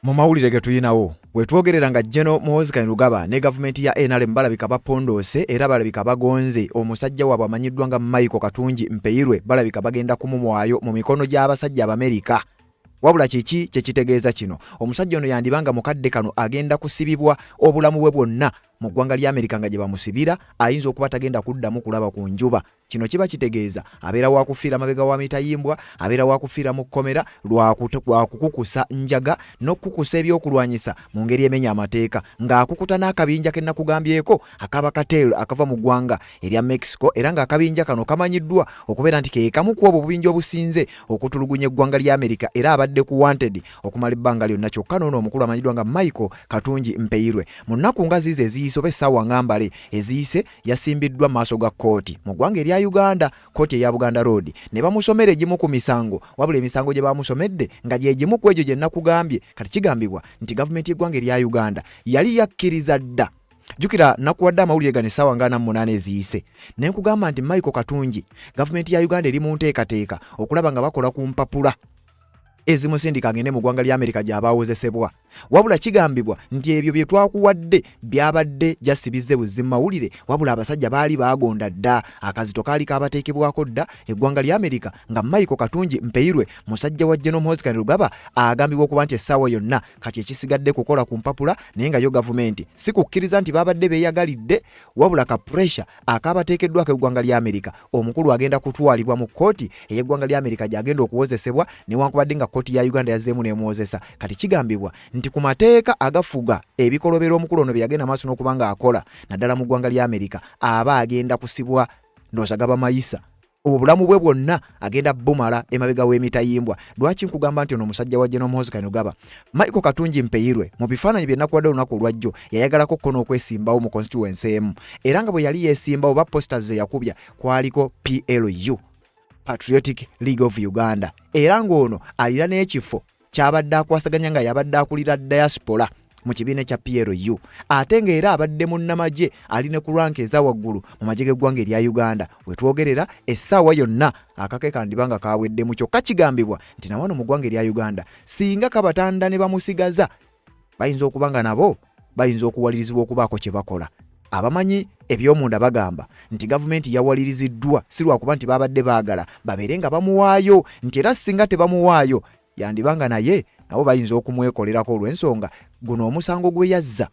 Mu mawulire ge tulinawo wetwogerera nga General Muhoozi Kainerugaba ne gavumenti ya NRM balabika bapondoose era balabika bagonze omusajja waabwe amanyiddwa nga Michael Katungi Mpeirwe, balabika bagenda kumumwayo mu mikono gy'abasajja Abamerika. Wabula kiki kye kitegeeza kino? Omusajja ono yandiba nga mukadde kano agenda kusibibwa obulamu bwe bwonna mu ggwanga lya Amerika, nga gye bamusibira ayinza okuba tagenda kuddamu kulaba ku njuba. Kino kiba kitegeeza abeera wa kufiira mabega wa mitayimbwa, abeera wa kufiira mu kkomera lwa kukukusa njaga n'okukukusa ebyokulwanyisa mu ngeri emenya amateeka, ng'akukuta n'akabinja ke nakugambyeko akaba cartel akava mu ggwanga erya Mexico, era ng'akabinja kano kamanyiddwa okubeera nti ke kamu ku obwo obubinja obusinze okutulugunya eggwanga lya Amerika, era abadde ku wanted okumala ebbanga lyonna. Kyokka n'ono omukulu amanyiddwa nga Michael Katungi Mpeirwe, mu nnaku nga ziizo eziyise oba essaawa nga mbale eziyise, yasimbiddwa maaso ga kkooti mu ggwanga erya Uganda, kkooti eya Buganda Road, ne bamusomera egimu ku misango. Wabula emisango gye bamusomedde nga gye gimu ku egyo gye nakugambye. Kati kigambibwa nti gavumenti y'eggwanga erya Uganda yali yakkiriza dda. Jjukira nakuwadde amawulire gano essaawa nga 48 eziyise, ne nkugamba nti Michael Katungi gavumenti ya Uganda eri mu nteekateeka okulaba nga bakola ku mpapula ezimusindika agende mu ggwanga lya Amerika gy'aba awozesebwa. Wabula kigambibwa nti ebyo bye twakuwadde byabadde jasibizze buzzi mu mawulire, wabula abasajja baali baagonda dda, akazito kaali kabateekebwako dda eggwanga lya Amerika, nga Michael Katungi Mpeirwe, musajja wa General Muhoozi Kainerugaba, agambibwa okuba nti essaawa yonna kati ekisigadde kukola ku mpapula, naye nga yo gavumenti si kukkiriza nti babadde beeyagalidde, wabula ka pressure akabateekeddwako eggwanga lya Amerika. Omukulu agenda kutwalibwa mu kkooti ey'eggwanga lya Amerika gy'agenda okuwozesebwa, newankubadde nga kkooti ya Uganda yazzeemu n'emuwozesa. Kati kigambibwa nti ku mateeka agafuga ebikolobero omukulu ono bye yagenda maaso n'okuba ng'akola naddala mu ggwanga lya Amerika, aba agenda kusibwa, ndowooza gaba mayisa, obulamu bwe bwonna agenda bumala emabega w'emitayimbwa. Lwaki nkugamba nti ono omusajja wa General Muhoozi Kainerugaba, Michael Katungi Mpeirwe, mu bifaananyi bye nakuwadde olunaku olwajjo yayagalako kko n'okwesimbawo mu constituency emu, era nga bwe yali yeesimbawo ba posters ze yakubya kwaliko PLU, Patriotic League of Uganda, era ng'ono alina n'ekifo kyabadde akwasaganya nga yabadde akulira diaspora mu kibiina ekya PLU, ate ng'era abadde munnamagye ali ne ku rank eza waggulu mu magye g'eggwanga erya Uganda. Wetwogerera essaawa yonna akake kandiba nga kaweddemu. Kyokka kigambibwa nti nawano mu ggwanga erya Uganda singa kabatanda ne bamusigaza, bayinza okuba nga nabo bayinza okuwalirizibwa okubaako kye bakola. Abamanyi ebyomunda bagamba nti gavumenti yawaliriziddwa, si lwakuba nti babadde baagala babeere nga bamuwaayo, nti era singa tebamuwaayo yandiba nga naye nabo bayinza okumwekolerako olw'ensonga guno omusango gwe yazza.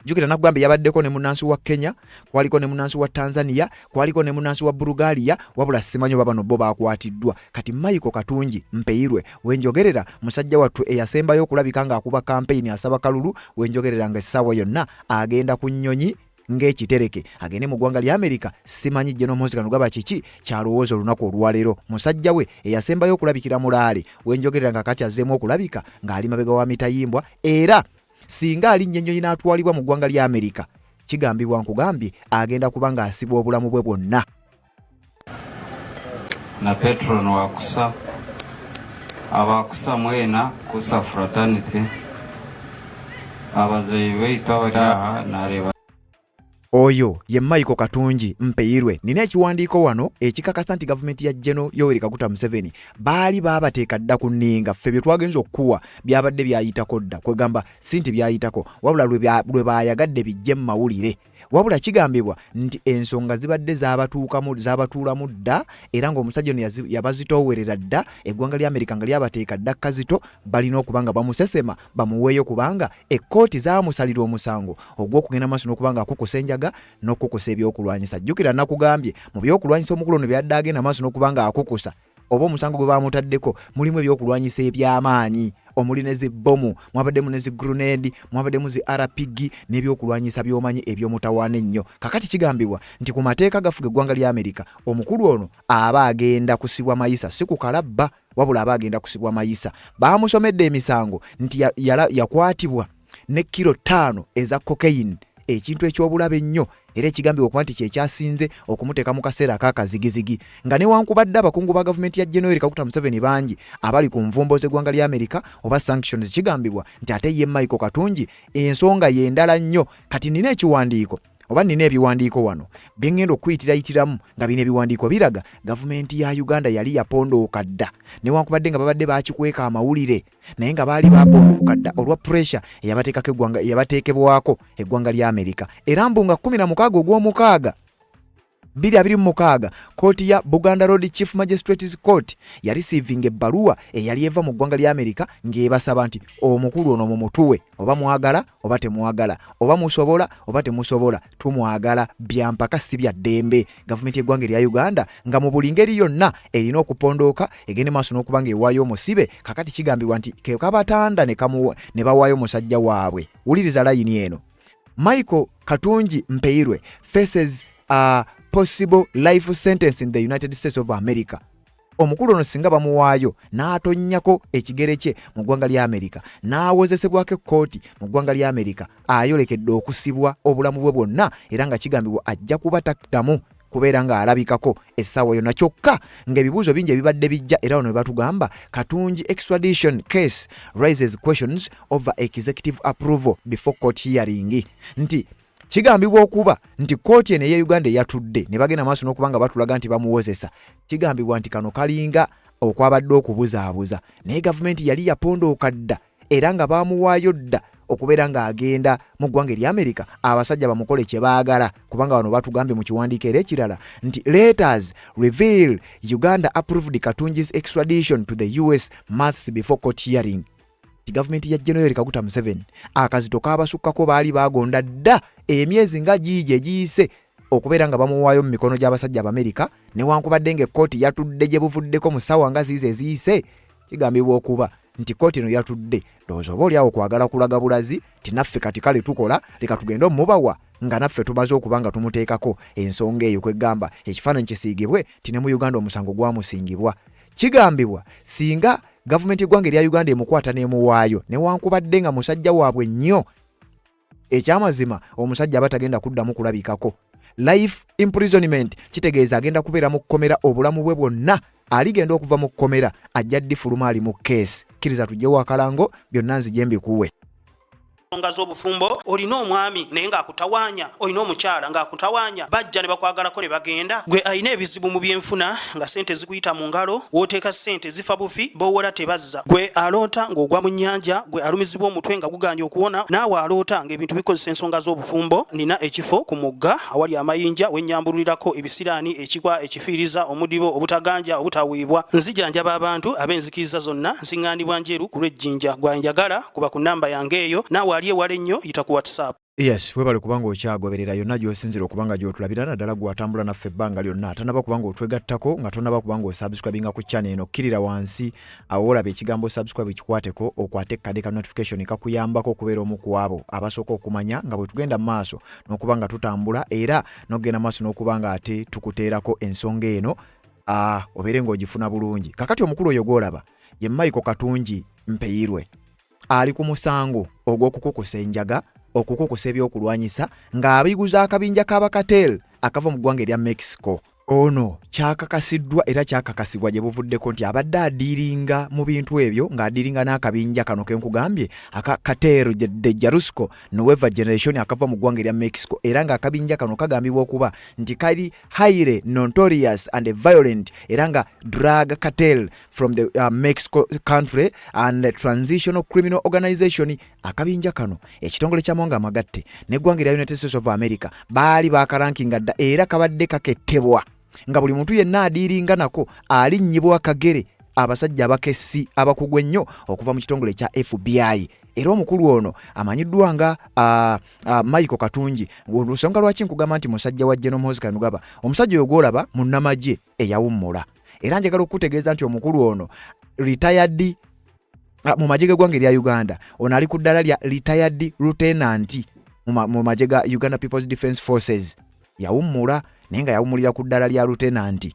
Jjukira nakugambye yabaddeko ne munnansi wa Kenya, kwaliko ne munnansi wa Tanzania, kwaliko ne munnansi wa Bulgaria, wabula simanyi oba bano bo bakwatiddwa. Kati Michael Katungi Mpeirwe wenjogerera, musajja wattu eyasembayo okulabika ng'akuba kampeyini asaba kalulu, wenjogerera nga essaawa yonna agenda ku nnyonyi ng'ekitereke agende mu ggwanga lya Amerika. Simanyi General Muhoozi Kainerugaba kiki kyalowooza olunaku olwaleero. Musajja we eyasembayo okulabikira mulaale, wenjogerera nga kati azzeemu okulabika ng'ali mabega wa mitayimbwa, era singa alinnya ennyonyi n'atwalibwa mu ggwanga lya Amerika, kigambibwa nkugambye agenda kuba ng'asibwa obulamu bwe bwonna. Na patron wa KUSA, abakusa mwena, KUSA fraternity, abazeyi baitu abari aha nareeba. Oyo ye Michael Katungi Mpeirwe. Nina ekiwandiiko wano ekikakasa nti gavumenti ya General Yoweri Kaguta Museveni baali baabateeka dda ku nninga. Ffe bye twagenza okukuwa byabadde byayitako dda, kwegamba si nti byayitako, wabula lwe baayagadde bijje mu mawulire. Wabula kigambibwa nti ensonga zibadde zaabatuulamu dda, era ng'omusajja ono yabazitoowerera dda. Eggwanga lya Amerika nga lyabateeka dda kazito, balina okuba nga bamusesema bamuweeyo, kubanga ekkooti zaamusalira omusango ogw'okugenda maaso n'okuba nga akukusa enjaga n'okukusa ebyokulwanyisa. Jjukira nakugambye mu byokulwanyisa omukulu ono byadde agenda maaso n'okuba nga akukusa oba omusango gwe baamutaddeko mulimu ebyokulwanyisa eby'amaanyi, omuli ne zi bbomu, mwabaddemu ne zi grenade, mwabaddemu zi RPG n'ebyokulwanyisa by'omanyi eby'omutawaana ennyo. Kakati kigambibwa nti ku mateeka gafuga eggwanga lya Amerika, omukulu ono aba agenda kusibwa mayisa, si ku kalabba, wabula aba agenda kusibwa mayisa. Baamusomedde emisango nti yakwatibwa ne kiro 5 eza cocaine, ekintu eky'obulabe ennyo, era ekigambibwa okuba nti kyekyasinze okumuteeka mu kaseera ak'akazigizigi, nga newankubadde abakungu ba gavumenti ya General Yoweri Kaguta Museveni bangi abali ku nvumbo z'eggwanga lya Amerika oba sanctions, kigambibwa nti ate ye Michael Katungi ensonga ye ndala nnyo. Kati nina ekiwandiiko Oba nnina ebiwandiiko wano bye ŋŋenda okukuyitirayitiramu, nga bino ebiwandiiko biraga gavumenti ya Uganda yali yapondooka dda, newankubadde nga babadde baakikweka amawulire, naye nga baali bapondooka dda olwa pressure eyabateekako eggwanga, eyabateekebwako eggwanga lya Amerika. Era mbu nga 16 ogw'omukaaga 2026, kkooti ya Buganda Road Chief Magistrates Court yarisiivinga ebbaluwa eyali eva mu ggwanga lya Amerika ng'ebasaba nti omukulu ono mumutuwe, oba mwagala oba temwagala, oba musobola oba temusobola, tumwagala byampaka si bya ddembe. Gavumenti y'eggwanga erya Uganda nga mu buli ngeri yonna erina okupondooka egende maaso n'okuba ng'ewaayo omusibe. Kakati kigambibwa nti ke kabatanda ne bawaayo musajja waabwe. Wuliriza layini eno. Michael Katungi Mpeirwe faces a possible life sentence in the United States of America. Omukulu ono singa bamuwaayo n'atonnyako ekigere kye mu ggwanga lya Amerika n'awozesebwako ekkooti mu ggwanga lya Amerika, ayolekedde okusibwa obulamu bwe bwonna, era nga kigambibwa ajja kuba takdamu kubeera ng'alabikako essaawa yonna. Kyokka ng'ebibuuzo bingi ebibadde bijja, era wano batugamba Katungi extradition case raises questions over executive approval before court hearing, nti kigambibwa okuba nti kkooti eno eya Uganda eyatudde ne bagenda maaso n'okuba nga batulaga nti bamuwozesa, kigambibwa nti kano kalinga okwabadde okubuzaabuza, naye gavumenti yali yapondooka dda era nga baamuwaayo dda okubeera ng'agenda mu ggwanga erya Amerika, abasajja bamukole kye baagala. Kubanga bano batugambye mu kiwandiiko era ekirala nti letters reveal Uganda approved Katungi's extradition to the US months before court hearing. Ti gavumenti ya General Yoweri Kaguta Museveni akazito kaabasukkako, baali baagonda dda emyezi nga giigi egiyise okubeera nga bamuwaayo mu mikono gy'abasajja Abamerika, newankubadde ng'ekkooti yatudde gye buvuddeko mu ssaawa nga ziizo eziyise. Kigambibwa okuba nti kkooti eno yatudde, ndowooza oba oliawo kwagala kulaga bulazi nti naffe kati kale tukola, leka tugende omubawa nga naffe tumaze okuba nga tumuteekako ensonga eyo, kwegamba ekifaananyi kisiigibwe nti ne mu Uganda omusango gwamusingibwa. Kigambibwa singa gavumenti y'eggwanga erya Uganda emukwata n'emuwaayo, newankubadde nga musajja waabwe nnyo, ekyamazima omusajja aba tagenda kuddamu kulabikako. Life imprisonment kitegeeza agenda kubeera mu kkomera obulamu bwe bwonna. Aligenda okuva mu kkomera ajja ddifuluma ali mu keesi. Kkiriza tujjewo akalango, byonna nzije mbikuwe. Ensonga z'obufumbo, olina omwami naye ng'akutawaanya, olina omukyala ng'akutawaanya, bajja ne bakwagalako ne bagenda. Gwe alina ebizibu mu byenfuna nga ssente zikuyita mu ngalo, w'oteeka ssente zifa bufi, b'owola tebazza. Gwe aloota ng'ogwa mu nnyanja, gwe alumizibwa omutwe nga gugaanye okuwona, naawe aloota ng'ebintu bikozesa ensonga z'obufumbo, nina ekifo ku mugga awali amayinja we nnyambululirako ebisiraani, ekikwa, ekifiiriza, omudibo, obutaganja, obutaweebwa. Nzijanjaba abantu ab'enzikiriza zonna, nsiŋŋaanibwa Njeru ku lw'e Jinja. Gwe anjagala kuba ku nnamba yange eyo, naawe ali ewala ennyo yita ku WhatsApp. Yes, webale kubanga okyagoberera yonna gy'osinzira okuba nga gy'otulabira, naddala gwe atambula naffe ebbanga lyonna atanaba kuba nga otwegattako, nga tonaba kuba nga osubscribinga ku channel eno. Kkirira wansi awo olaba ekigambo subscribe, kikwateko, okwate ekkade ka notification kakuyambako okubeera omu ku abo abasooka okumanya nga bwe tugenda mu maaso n'okuba nga tutambula, era n'okugenda mu maaso n'okuba nga ate tukuteerako ensonga eno, obeere ng'ogifuna bulungi. Kakati omukulu oyo gw'olaba ye Michael Katungi Mpeirwe, ali ku musango ogw'okukukusa enjaga, okukukusa ebyokulwanyisa ng'abiguza akabinja k'abakatel akava mu ggwanga erya Mexico. Ono kyakakasiddwa era kyakakasibwa gye buvuddeko nti abadde adiiringa mu bintu ebyo, ng'adiiringa n'akabinja kano ke nkugambye aka Cartel de Jalisco Nueva Generation akava mu ggwanga erya Mexico, era ng'akabinja kano kagambibwa okuba nti kali highly notorious and violent, era nga drug cartel from the Mexico country and transitional criminal organization. Akabinja kano ekitongole ky'amawanga amagatte n'eggwanga erya United States of America baali bakarankinga dda, era kabadde kakettebwa nga buli muntu yenna adiiringa nako alinnyibwa akagere abasajja abakessi abakugu ennyo okuva mu kitongole ekya FBI. Era omukulu ono amanyiddwa nga Michael Katungi. Nsonga lwaki nkugamba nti musajja wa General Muhoozi Kainerugaba, omusajja oyo gw'olaba munnamagye eyawummula, era njagala okukutegeeza nti omukulu ono retired mu magye g'eggwanga erya Uganda. Ono ali ku ddala lya retired lieutenant mu magye ga Uganda People's Defence Forces. Yawummula naye nga yawummulira ku ddala lya lieutenant.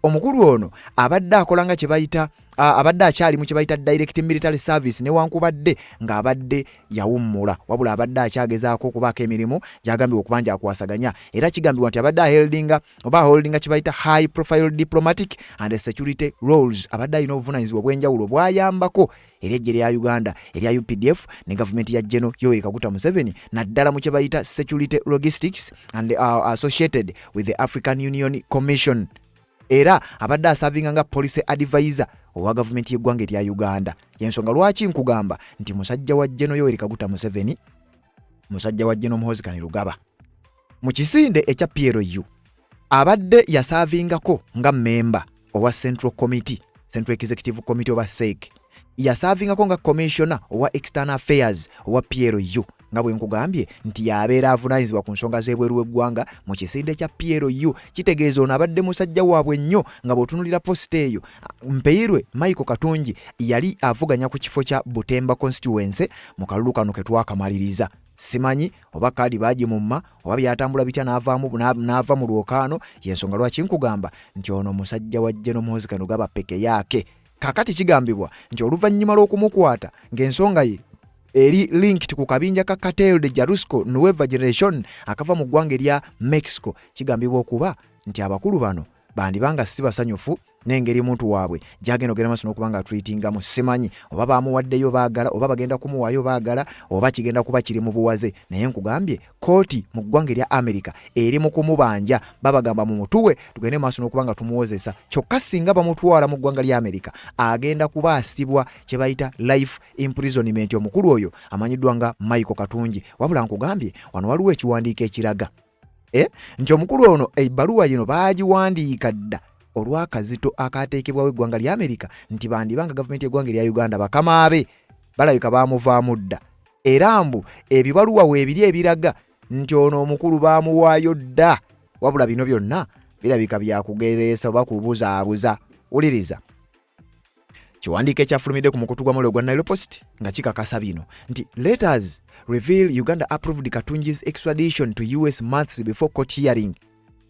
Omukulu ono abadde akola nga kye bayita, abadde akyali mu kye bayita direct military service, newankubadde ng'abadde yawummula, wabula abadde akyagezaako okubaako emirimu gy'agambibwa okuba nti akwasaganya. Era kigambibwa nti abadde aheldinga oba aholdinga kye bayita high profile diplomatic and security roles. Abadde alina obuvunaanyizibwa obw'enjawulo bw'ayambako eri eggye lya Uganda erya UPDF ne gavumenti ya General Yoweri Kaguta Museveni, naddala mu kye bayita security logistics and associated with the African Union Commission. Era abadde aservinga nga policy advisor owa gavumenti y'eggwanga erya Uganda. Yensonga lwaki nkugamba nti musajja wa General Yoweri Kaguta Museveni, musajja wa General Muhoozi Kainerugaba. Mu kisinde ekya PLU abadde yaservingako nga memba owa Central Committee, Central Executive Committee oba CEC. Yaservingako nga commissioner owa external affairs owa PLU, nga bwe nkugambye nti yabeera avunaanyizibwa ku nsonga z'ebweru w'eggwanga mu kisinde kya PLU. Kitegeeza ono abadde musajja waabwe nnyo. Nga bw'otunulira posita eyo, Mpeirwe Michael Katungi yali avuganya ku kifo kya Butemba constituency mu kalulu kano ke twakamaliriza. Simanyi oba kaadi baagimumma oba byatambula bitya n'avaamu n'ava mu lwokaano. Yensonga lwaki nkugamba nti ono musajja wa General Muhoozi Kainerugaba peke yake. Kakati kigambibwa nti oluvannyuma lw'okumukwata ng'ensonga ye eri linked ku kabinja ka Cartel de Jalisco Nueva Generation akava mu ggwanga erya Mexico, kigambibwa okuba nti abakulu bano bandibanga si basanyufu n'engeri muntu waabwe gyagenda ogenda maaso n'okuba nga atreatingamu. Simanyi oba bamuwaddeyo baagala oba bagenda kumuwaayo baagala oba kigenda kuba kiri mu buwaze, naye nkugambye kooti mu ggwanga erya America eri mu kumubanja. Babagamba mu mutuwe tugende maaso n'okuba nga tumuwozesa. Kyokka singa bamutwala mu ggwanga lya America, agenda kuba asibwa kye bayita life imprisonment, omukulu oyo amanyiddwa nga Michael Katungi. Wabula nkugambye wano waliwo ekiwandiiko ekiraga nti omukulu ono ebbaluwa yino baagiwandiika dda olw'akazito akateekebwawo eggwanga lya Amerika, nti bandibanga gavumenti y'eggwanga erya Uganda bakamaabe balabika baamuvaamu dda. Era mbu ebibaluwa weebiri ebiraga nti ono omukulu baamuwaayo dda, wabula bino byonna birabika byakugereesa oba kubuzaabuza. Wuliriza kiwandiiko ekyafulumidde ku mukutu gw'amawulire gwa Nile Post nga kikakasa bino nti letters reveal Uganda approved Katungi's extradition to US months before court hearing.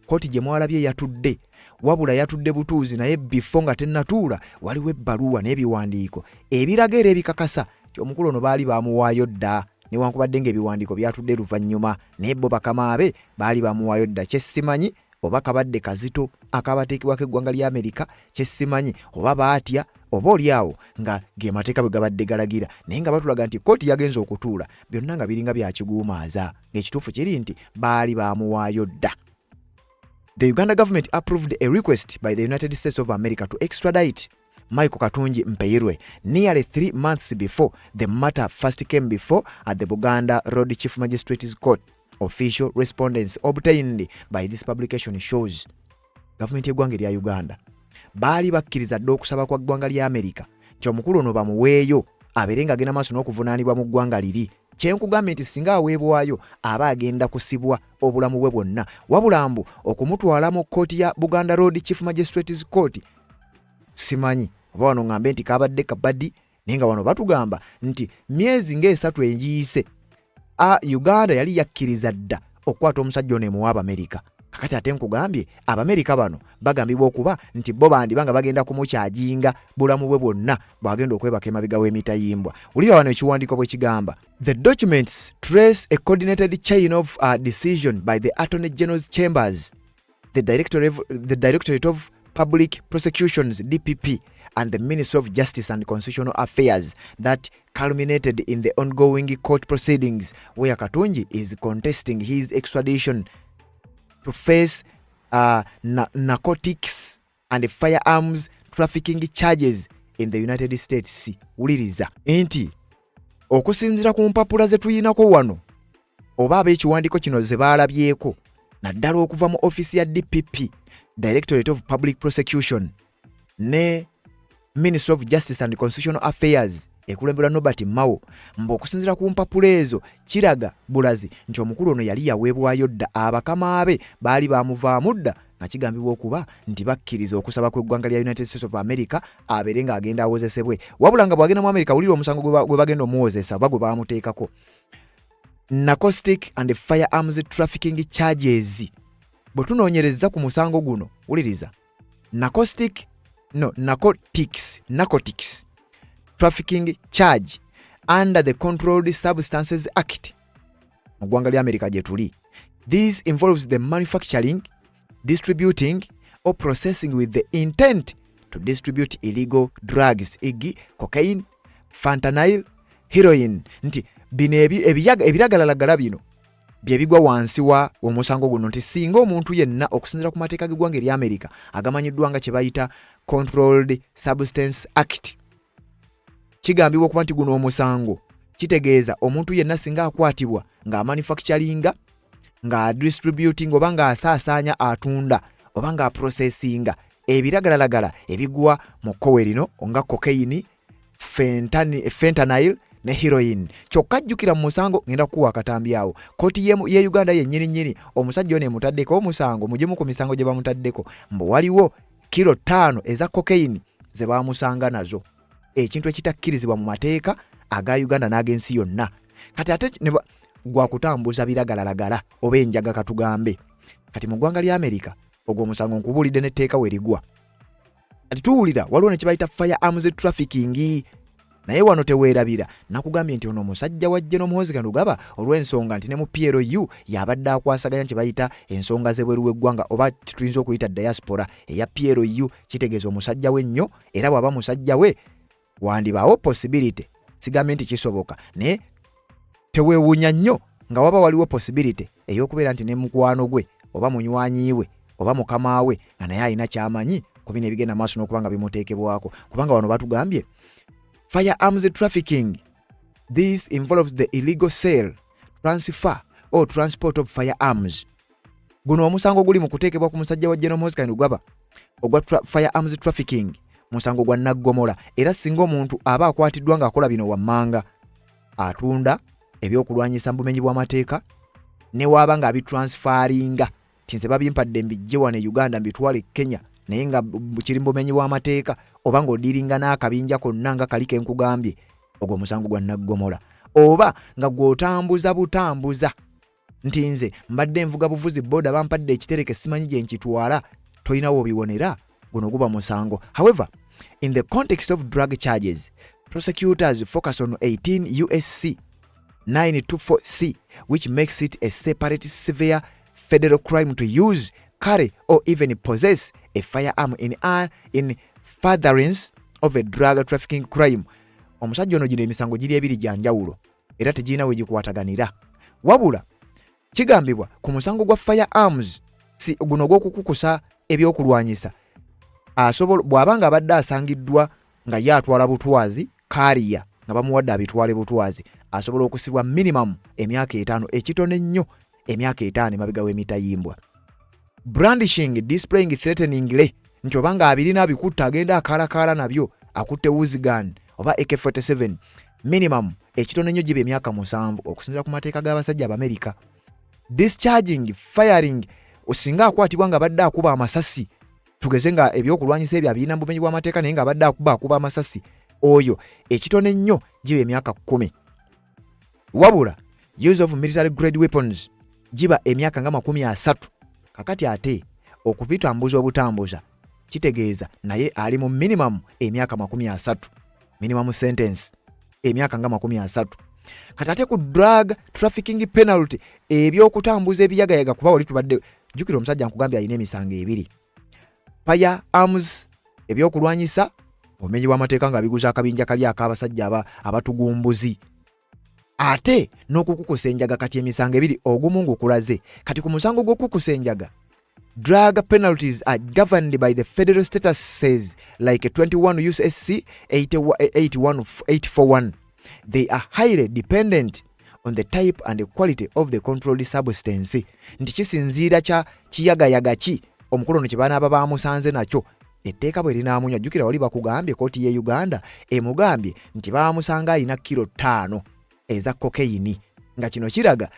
Kooti gye mwalabye yatudde, wabula yatudde butuuzi, naye before nga tennatuula waliwo ebbaluwa n'ebiwandiiko ebiraga era ebikakasa nti omukulu ono baali bamuwaayo dda, newankubadde ng'ebiwandiiko byatudde luvannyuma, naye bo bakamaabe baali bamuwaayo dda. Kyessimanyi oba kabadde kazito akabateekebwako eggwanga lya Amerika, kyessimanyi oba baatya oba oli awo nga ge mateeka bwe gabadde galagira, naye nga batulaga nti kkooti yagenza okutuula byonna nga biringa byakiguumaaza, ng'ekituufu kiri nti baali bamuwaayo dda. The Uganda government approved a request by the United States of America to extradite Michael Katungi Mpeirwe nearly 3 months before the matter first came before at the Buganda Road Chief Magistrates Court. Official correspondence obtained by this publication shows. Gavumenti y'eggwanga erya Uganda baali bakkiriza dda okusaba kwa ggwanga lya Amerika nti omukulu ono bamuweeyo abeere ng'agenda maaso n'okuvunaanibwa mu ggwanga liri. Kyenkugambye nti singa aweebwayo aba agenda kusibwa obulamu bwe bwonna, wabula mbu okumutwala mu kkooti ya Buganda Road Chief Magistrates Court, simanyi oba wano ŋŋambe nti kabadde kabadi, naye nga wano batugamba nti myezi ng'esatu egiyise a Uganda yali yakkiriza dda okukwata omusajja ono emuwa Abamerika. Kakati ate nkugambye Abamerika bano bagambibwa okuba nti bo bandiba nga bagenda kumucharginga bulamu bwe bwonna bw'agenda okwebaka emabega w'emitayimbwa. Wulira wano ekiwandiiko bwe kigamba: the documents trace a coordinated chain of decision by the Attorney General's Chambers, the Directorate of Public Prosecutions, DPP, and the Ministry of Justice and Constitutional Affairs that culminated in the ongoing court proceedings where Katungi is contesting his extradition to face narcotics and firearms trafficking charges in the United States. Wuliriza nti okusinziira ku mpapula ze tuyinako wano oba ab'ekiwandiiko kino ze baalabyeko, naddala okuva mu ofiisi ya DPP, Directorate of Public Prosecution, ne Ministry of Justice and Constitutional Affairs ekulemberwa Norbert Mao, mbu okusinziira ku mpapula ezo kiraga bulazi nti omukulu ono yali yaweebwayo dda, abakama be baali bamuvaamu dda, nga kigambibwa okuba nti bakkiriza okusaba kw'eggwanga lya United States of America abeere ng'agenda awozesebwe. Wabula nga bw'agenda mu America, wulira omusango gwe bagenda omuwozesa oba gwe bamuteekako: narcotic and firearms trafficking charges. Bwe tunoonyereza ku musango guno, wuliriza. Narcotic, no, narcotics, narcotics trafficking charge under the Controlled Substances Act mu ggwanga lya America gye tuli. This involves the manufacturing, distributing or processing with the intent to distribute illegal drugs, eg cocaine, fentanyl, heroin. Nti bino ebiragalalagala bino bye bigwa wansi wa omusango guno, nti singa omuntu yenna okusinziira ku mateeka g'eggwanga erya Amerika agamanyiddwa nga kye bayita Controlled Substance Act, kigambibwa okuba nti guno omusango kitegeeza omuntu yenna singa akwatibwa ng'amanufacturinga, ng'adistributing oba ng'asaasaanya, atunda oba ng'aprocessinga ebiragalalagala ebigwa mu kkowe lino nga cocaine, fentanyl ne heroin. Kyokka jjukira mu musango ngenda kukuwa akatambi awo, kooti ye Uganda yennyini nnyini omusajja ono emutaddeko omusango mugimu ku misango gye bamutaddeko mbu waliwo kilo 5 eza cocaine ze bamusanga nazo, ekintu ekitakkirizibwa mu mateeka aga Uganda n'ag'ensi yonna. Kati ate gwa kutambuza biragalalagala oba enjaga katugambe. Kati mu ggwanga lya Amerika ogwo omusango nkubuulidde n'etteeka we ligwa. Kati tuwulira waliwo ne kibayita firearms trafficking, naye wano teweerabira nakugambye nti ono omusajja wa General Muhoozi Kainerugaba, olw'ensonga nti ne mu PLU yabadde akwasaganya kye bayita ensonga z'ebweru w'eggwanga oba tuyinza okuyita diaspora eya PLU, kitegeeza omusajja we nnyo. Era bw'aba musajja we wandibaawo possibility, sigambye nti kisoboka, naye teweewuunya nnyo nga waba waliwo possibility ey'okubeera nti ne mukwano gwe oba munywanyi we oba mukama we nga naye alina kyamanyi ku bino ebigenda maaso n'okuba nga bimuteekebwako, kubanga wano batugambye firearms trafficking. This involves the illegal sale, transfer or transport of firearms. Guno omusango guli mu kuteekebwa ku musajja wa General Muhoozi Kainerugaba ogwa firearms trafficking, musango gwa naggomola. Era singa omuntu aba akwatiddwa ng'akola bino wammanga, atunda ebyokulwanyisa mu bumenyi bw'amateeka, ne waaba ng'abitransfaringa ti nze babimpadde mbijje wano e Uganda mbitwale Kenya, naye nga kiri mu bumenyi bw'amateeka, oba ng'odiringa n'akabinja konna nga kali kenkugambye, ogwo omusango gwa naggomola. Oba nga gw'otambuza butambuza nti nze mbadde nvuga buvuzi boda, bampadde ekitereke, simanyi gye nkitwala, tolina wobiwonera, guno guba musango. However, in the context of drug charges, prosecutors focus on 18 USC 924C, which makes it a separate severe federal crime to use, carry or even possess a firearm in furtherance of a drug trafficking crime. Omusajja ono gino emisango giri ebiri gya njawulo era tegirina we gikwataganira. Wabula kigambibwa ku musango gwa firearms, si guno ogw'okukukusa ebyokulwanyisa, asobola bw'aba nga abadde asangiddwa nga ye atwala butwazi kaariya nga bamuwadde abitwale butwazi, asobola okusibwa minimum emyaka 5, ekitono ennyo emyaka 5 emabega w'emitayimbwa. Brandishing, displaying threateningly, nti oba nga abirina abikutte agenda akaalakaala nabyo, akutte Uzi gun oba AK47, minimum ekitono ennyo giba emyaka 7 okusinziira ku mateeka g'abasajja Abamerika. Discharging, firing, singa akwatibwa nga badde akuba amasasi, tugeze nga ebyokulwanyisa ebyo abirina mu bumenyi bw'amateeka naye nga abadde akuba amasasi, oyo ekitono ennyo giba emyaka 10. Wabula use of military grade weapons giba emyaka nga 30. Kakati ate okubitambuza obutambuza kitegeeza naye ali mu minimum emyaka 30, minimum sentence emyaka nga 30. Kati ate ku drug trafficking penalty, ebyokutambuza ebiyagayaga, kuba wali tubadde jjukira omusajja nkugambye alina emisango ebiri: fire arms, ebyokulwanyisa, obumenyi bw'amateeka nga biguza akabinja kali ak'abasajja abatugumbuzi, ate n'okukukusa enjaga. Kati emisango ebiri, ogumu ngukulaze. Kati ku musango gw'okukusa enjaga, drug penalties are governed by the federal statutes like 21 USC 841. They are highly dependent on the type and the quality of the controlled substance, nti kisinziira kya kiyagayaga ki omukulu ono kye banaaba bamusanze nakyo, etteeka bwe linaamunywa. Jjukira wali bakugambye kooti ye Uganda emugambye nti baamusanga alina kiro 5 eza cocaine, nga kino kiraga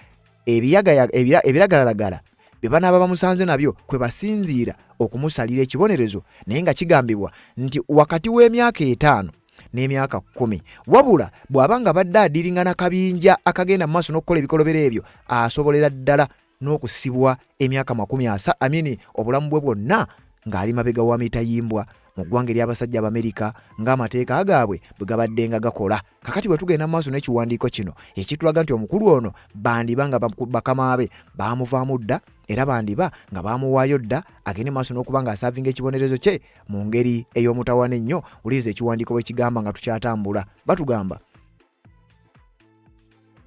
ebiragalalagala bye banaaba bamusanze nabyo kwe basinziira okumusalira ekibonerezo, naye nga kigambibwa nti wakati w'emyaka 5 n'emyaka 10. Wabula bw'aba nga badde adiringa nakabinja akagenda mu maaso n'okukola ebikolobero ebyo, asobolera ddala n'okusibwa emyaka 30, amini obulamu bwe bwonna. ng'ali mabega wa mitayimbwa mu ggwanga ery'abasajja Abamerika ng'amateeka gaabwe bwe gabaddenga gakola. Kakati bwe tugenda mu maaso n'ekiwandiiko kino ekitulaga nti omukulu ono bandiba nga bakama be baamuvaamu dda era bandiba nga baamuwaayo dda agende maaso n'okuba ng'asaavinga ekibonerezo kye mu ngeri ey'omutawaana ennyo. Wuliriza ekiwandiiko bwe kigamba nga tukyatambula. Batugamba,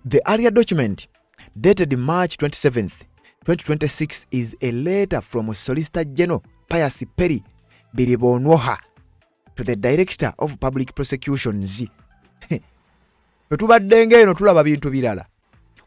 "The earlier document dated March 27th, 2026 is a letter from Solicitor General Pius Perry Biribonwoha to the Director of Public Prosecutions." Bwe tubaddenga eno tulaba bintu birala,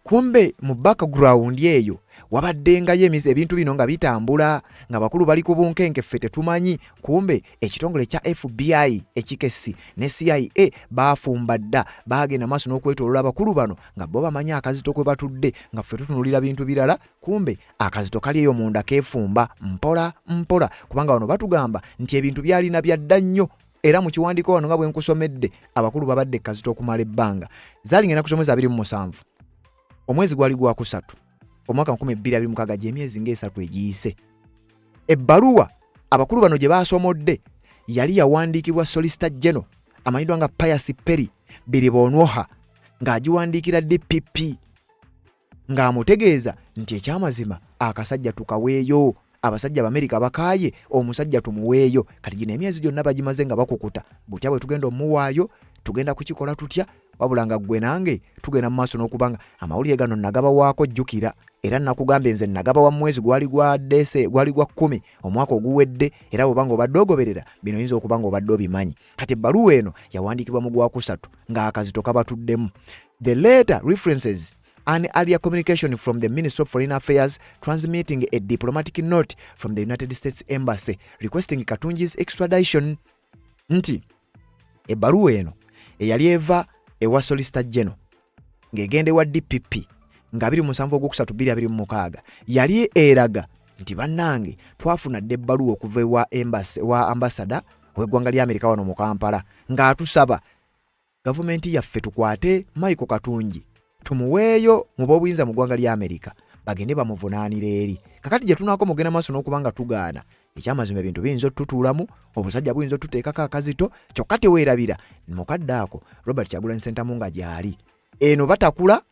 kumbe mu background eyo wabaddengayo emizi ebintu bino nga bitambula nga bakulu bali ku bunkenke, ffe tetumanyi. Kumbe ekitongole kya FBI ekikessi ne CIA baafumba dda, baagenda maaso n'okwetoolola abakulu bano nga bo bamanyi akazito kwe batudde, nga ffe tutunulira bintu birala. Kumbe akazito kali eyo munda keefumba mpola mpola, kubanga wano batugamba nti ebintu byalina byadda nnyo. Era mu kiwandiiko wano nga bwe nkusomedde, abakulu babadde kazito okumala ebbanga. Zaali ngenda kusomeza 27, omwezi gwali gwakusatu, omwaka 2026, gy'emyezi ng'esatu egiyise. Ebbaluwa abakulu bano gye baasomodde yali yawandiikibwa Solicitor General amanyiddwa nga Pius Perry Biribonwoha, ng'agiwandiikira DPP ng'amutegeeza nti ekyamazima akasajja tukaweeyo, abasajja Abamerika bakaaye omusajja tumuweeyo. Kati gino emyezi gyonna bagimaze nga bakukuta butya bwe tugenda omuwaayo, tugenda kukikola tutya? Wabula nga ggwe nange tugenda mu maaso n'okuba nga amawulire gano nagabawaako. Jjukira era nakugambye nze nagabawa mu mwezi gwali gwa dese, gwali gwa 10 omwaka oguwedde. Era bw'oba nga obadde ogoberera bino, oyinza okuba nga obadde obimanyi. Kati ebbaluwa eno yawandiikibwa mu gwakusatu ng'akazito kabatuddemu. "The letter references an earlier communication from the Ministry of Foreign Affairs transmitting a diplomatic note from the United States Embassy requesting Katungi's extradition." Nti ebbaluwa eno eyali eva ewa Solicitor General ng'egenda ewa DPP nga 27 ogwokusatu 2026 yali eraga nti bannange, twafuna dda ebbaluwa okuva ewa embassy, wa ambasada w'eggwanga lya Amerika wano mu Kampala ng'atusaba gavumenti yaffe tukwate Michael Katungi tumuweeyo mu b'obuyinza mu ggwanga lya Amerika bagende bamuvunaanira eri. Kakati gye tunaako mugenda maaso n'okuba nga tugaana, ekyamazima ebintu biyinza otutuulamu, obusajja buyinza otuteekako akazito. Kyokka teweerabira mukadde ako Robert Kyagulanyi Ssentamu nga gy'ali eno batakula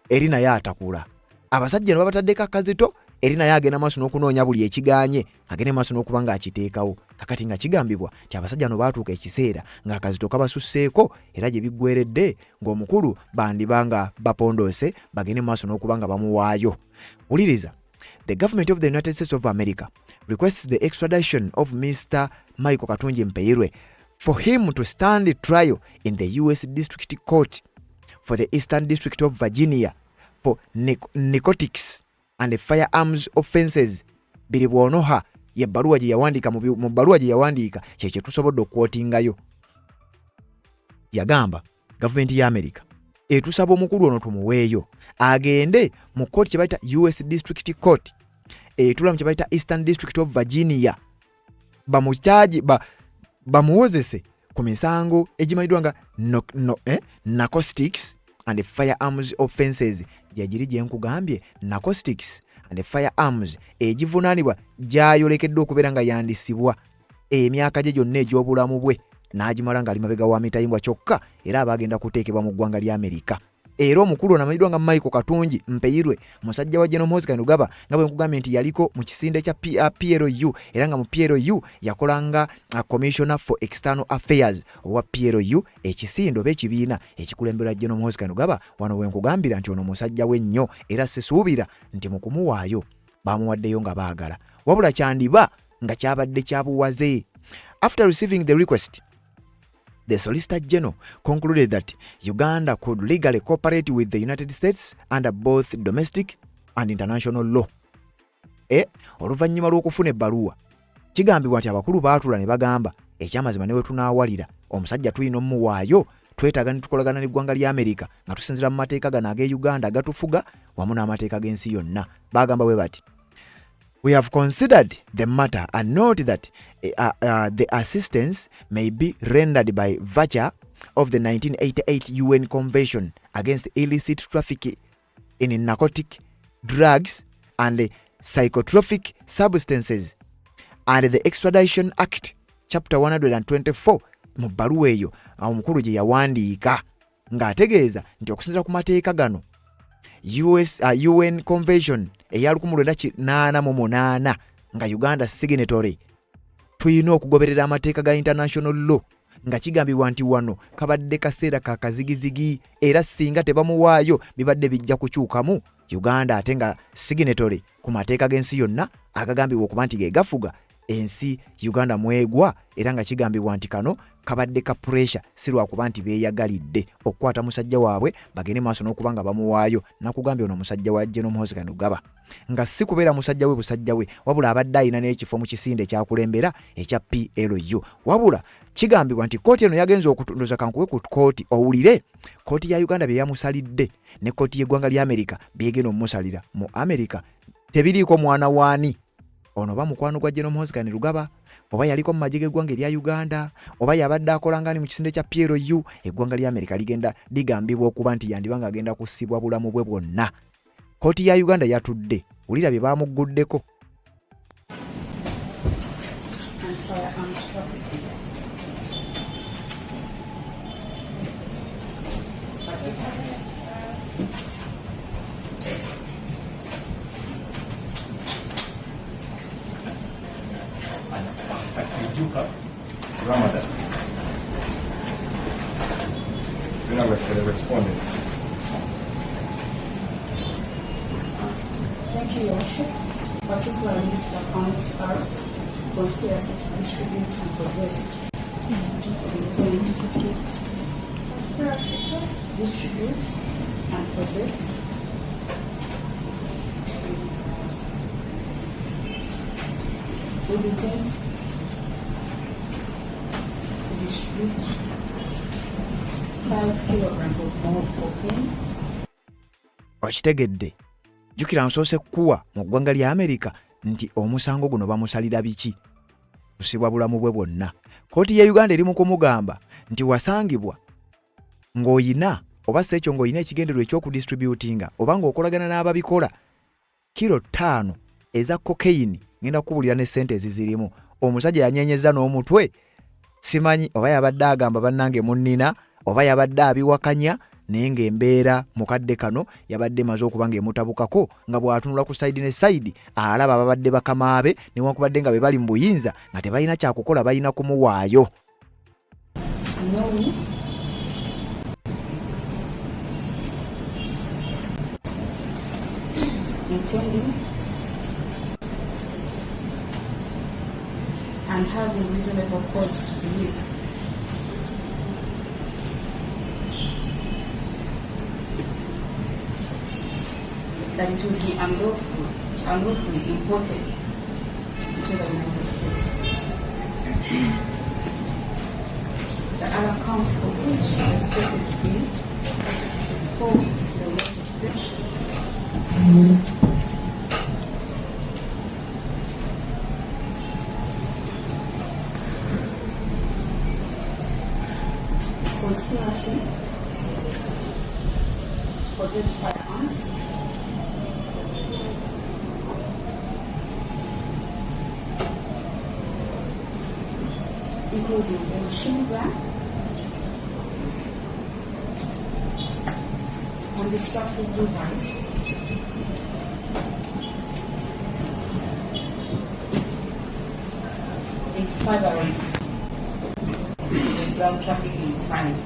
eri naye atakula. Abasajja eno babataddeko akazito eri naye agenda maaso n'okunoonya buli ekiganye agende maaso n'okuba ng'akiteekawo. Kakati nga kigambibwa nti abasajja no baatuuka ekiseera ng'akazito kabasusseeko, era gye biggweredde ng'omukulu bandiba nga bapondoose bagende maaso n'okuba nga bamuwaayo. Wuliriza, "The government of the United States of America requests the extradition of Mr. Michael Katungi Mpeirwe for him to stand trial in the US District Court for the Eastern District of Virginia for narcotics and firearms offenses." Biribwonoha yebbaluwa gye yawandiika. Mu bbaluwa gye yawandiika kyekyo tusobodde okwotingayo. Yagamba gavumenti ya Amerika etusaba omukulu ono tumuweeyo agende mu kooti kye bayita US District Court etula mu kye bayita Eastern District of Virginia, bamukyaji bamuwozese ku misango egimanyiddwa nga narcotics and firearms offenses. Gyegiri gye nkugambye, narcotics and firearms, egivunaanibwa gyayolekedde okubeera nga yandisibwa emyaka gye gyonna egy'obulamu bwe n'agimala ng'ali mabega wa mitayimbwa. Kyokka era aba agenda kuteekebwa mu ggwanga lya Amerika. Era omukulu ono amanyiddwa nga Michael Katungi Mpeirwe, musajja wa General Muhoozi Kainerugaba, nga bwe nkugambye nti yaliko mu kisinde kya PLU, era nga mu PLU yakolanga Commissioner for External Affairs owa PLU, ekisinde oba ekibiina ekikulemberwa General Muhoozi Kainerugaba. Wano we nkugambira nti ono musajja we nnyo, era sisuubira nti mu kumuwaayo bamuwaddeyo nga baagala, wabula kyandiba nga kyabadde kyabuwaze. "After receiving the request, the Solicitor General concluded that Uganda could legally cooperate with the United States under both domestic and international law." Oluvannyuma lw'okufuna ebbaluwa, kigambibwa nti abakulu baatula ne bagamba ekyamazima ne we tunaawalira omusajja tulina ommuwaayo, twetaaga ne tukolagana n'eggwanga lya Amerika nga tusinziira mu mateeka gano ag'e Uganda agatufuga wamu n'amateeka g'ensi yonna. Bagamba bwe bati, "We have considered the matter and note that the assistance may be rendered by virtue of the 1988 UN Convention against Illicit Traffic in Narcotic Drugs and Psychotropic Substances." and the Extradition Act chapter 124. Mu bbaluwa eyo omukulu gye yawandiika ng'ategeeza nti okusinziira ku mateeka gano US, UN Convention eya 1988 nga Uganda signatory, tulina okugoberera amateeka ga international law, nga kigambibwa nti wano kabadde kaseera ka kazigizigi era singa tebamuwaayo bibadde bijja kukyukamu Uganda ate nga signatory ku mateeka g'ensi yonna agagambibwa okuba nti ge gafuga ensi Uganda mwegwa, era nga kigambibwa nti kano kabadde ka pressure, si lwakuba nti beeyagalidde okukwata musajja waabwe bagende maaso n'okuba nga bamuwaayo. Nakugambye ono omusajja wa General Muhoozi Kainerugaba nga si kubeera musajja we busajja we, wabula abadde alina n'ekifo mu kisinde ekyakulembera ekya PLU. Wabula kigambibwa nti kkooti eno yagenze okutunduza, kankuwe ku kkooti owulire kkooti ya Uganda bye yamusalidde ne kkooti y'eggwanga lya Amerika byegenda omumusalira mu Amerika tebiriiko mwana waani ono, oba mukwano gwa General Muhoozi Kainerugaba, oba yaliko mu magye g'eggwanga erya Uganda, oba yabadde akola ngani mu kisinde kya PLU. Eggwanga lya Amerika ligenda ligambibwa okuba nti yandiba ng'agenda kusibwa bulamu bwe bwonna. Kkooti ya Uganda yatudde, wulira bye bamugguddeko. And firearms trafficking. Akijuka Ramadan. Remember for the respondent. Thank you, Your Worship. Particularly, the counts are conspiracy to distribute and possess intent Conspiracy to distribute and possess with intent to distribute 5 kilograms of more cocaine. Okitegedde? Jjukira nsoose kukuwa mu ggwanga lya Amerika nti omusango guno bamusalira biki? Kusibwa bulamu bwe bwonna. Kkooti ya Uganda eri mu kumugamba nti wasangibwa ng'oyina oba si ekyo ng'olina ekigendererwa ekyokudistributinga oba ng'okolagana n'ababikola kiro 5 eza cocaine. Ngenda kukubulira ne ssente ezizirimu. Omusajja yanyenyeza n'omutwe, simanyi oba yabadde agamba bannange munnina oba yabadde abiwakanya, naye ng'embeera mu kadde kano yabadde emaze okuba ng'emutabukako, nga bw'atunula ku side ne side alaba ababadde bakamaabe newankubadde nga be bali mu buyinza nga tebalina kyakukola, balina kumuwaayo. Knowing intending and having reasonable cause to believe that it would be unlawfully imported into the United States. The other count of which is expected to be prosecuted for the United States is conspiracy to possess firearms including a machine gun and destructive device in furtherance of the drug trafficking crime.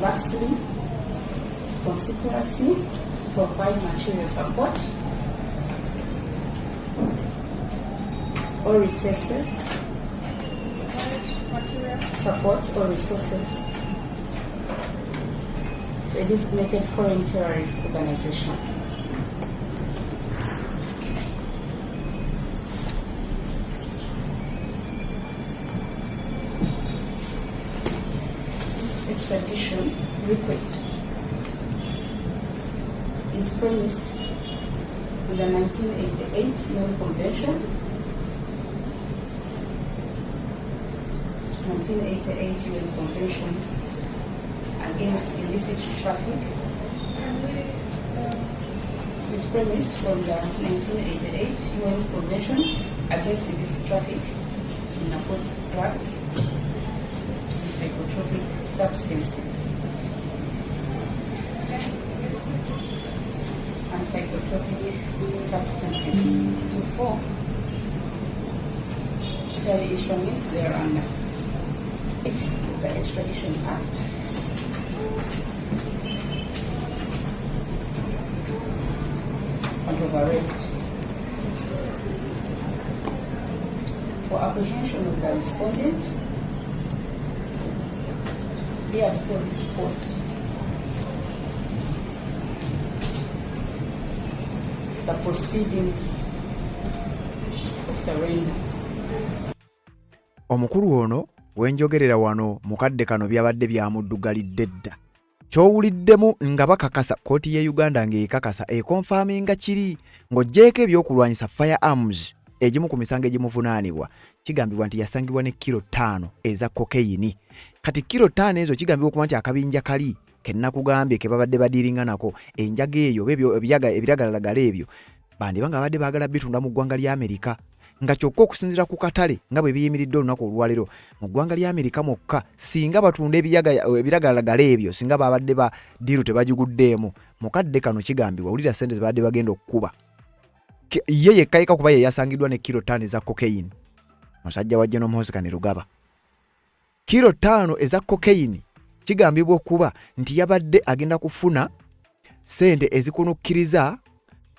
Lastly, conspiracy to provide material support or resources Material support or resources to a designated foreign terrorist organization. This extradition request is premised on the 1988 UN Convention, 1988 UN Convention against illicit traffic is premised from the 1988 UN Convention against illicit traffic in narcotic drugs and psychotropic substances and psychotropic substances to four which are the instruments thereunder. It's the Extradition Act. Point of arrest. For apprehension of the respondent, here before this court. The proceedings for surrender. Omukulu ono wenjogerera wano mu kadde kano byabadde byamuddugalidde dda. Ky'owuliddemu nga bakakasa kkooti ye Uganda ng'ekakasa ekonfaaminga kiri ng'oggyeeko ebyokulwanyisa firearms egimu ku misango egimuvunaanibwa kigambibwa nti yasangibwa ne kiro ttaano eza kokeyini. Kati kiro ttaano ezo kigambibwa okuba nti akabinja kali ke nakugambye ke babadde badiiringa nako enjaga eyo oba ebiragalalagala ebyo bandiba nga babadde baagala bitunda mu ggwanga lya Amerika nga kyokka okusinziira ku katale nga bwe biyimiridde olunaku olwaleero mu ggwanga lya Amerika mwokka singa batunda ebiragalalagala ebyo singa babadde ba diiru tebagiguddeemu mu kadde kano kigambibwa wulira ssente ze babadde bagenda okukuba ye yekka yekka kuba ye yasangiddwa ne kiro ttaano eza cocaine musajja wa General Muhoozi Kainerugaba. Kiro ttaano eza cocaine kigambibwa okuba nti yabadde agenda kufuna ssente ezikunukkiriza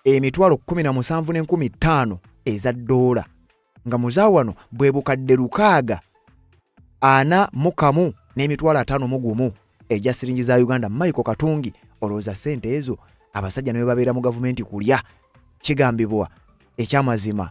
emitwalo kkumi na musanvu n'enkumi ttaano eza ddoola nga muzaawano bwe bukadde lukaaga ana mu kamu n'emitwalo ataano mu gumu egya siringi za Uganda. Michael Katungi olowooza ssente ezo abasajja ne bwe babeera mu gavumenti kulya kigambibwa ekyamazima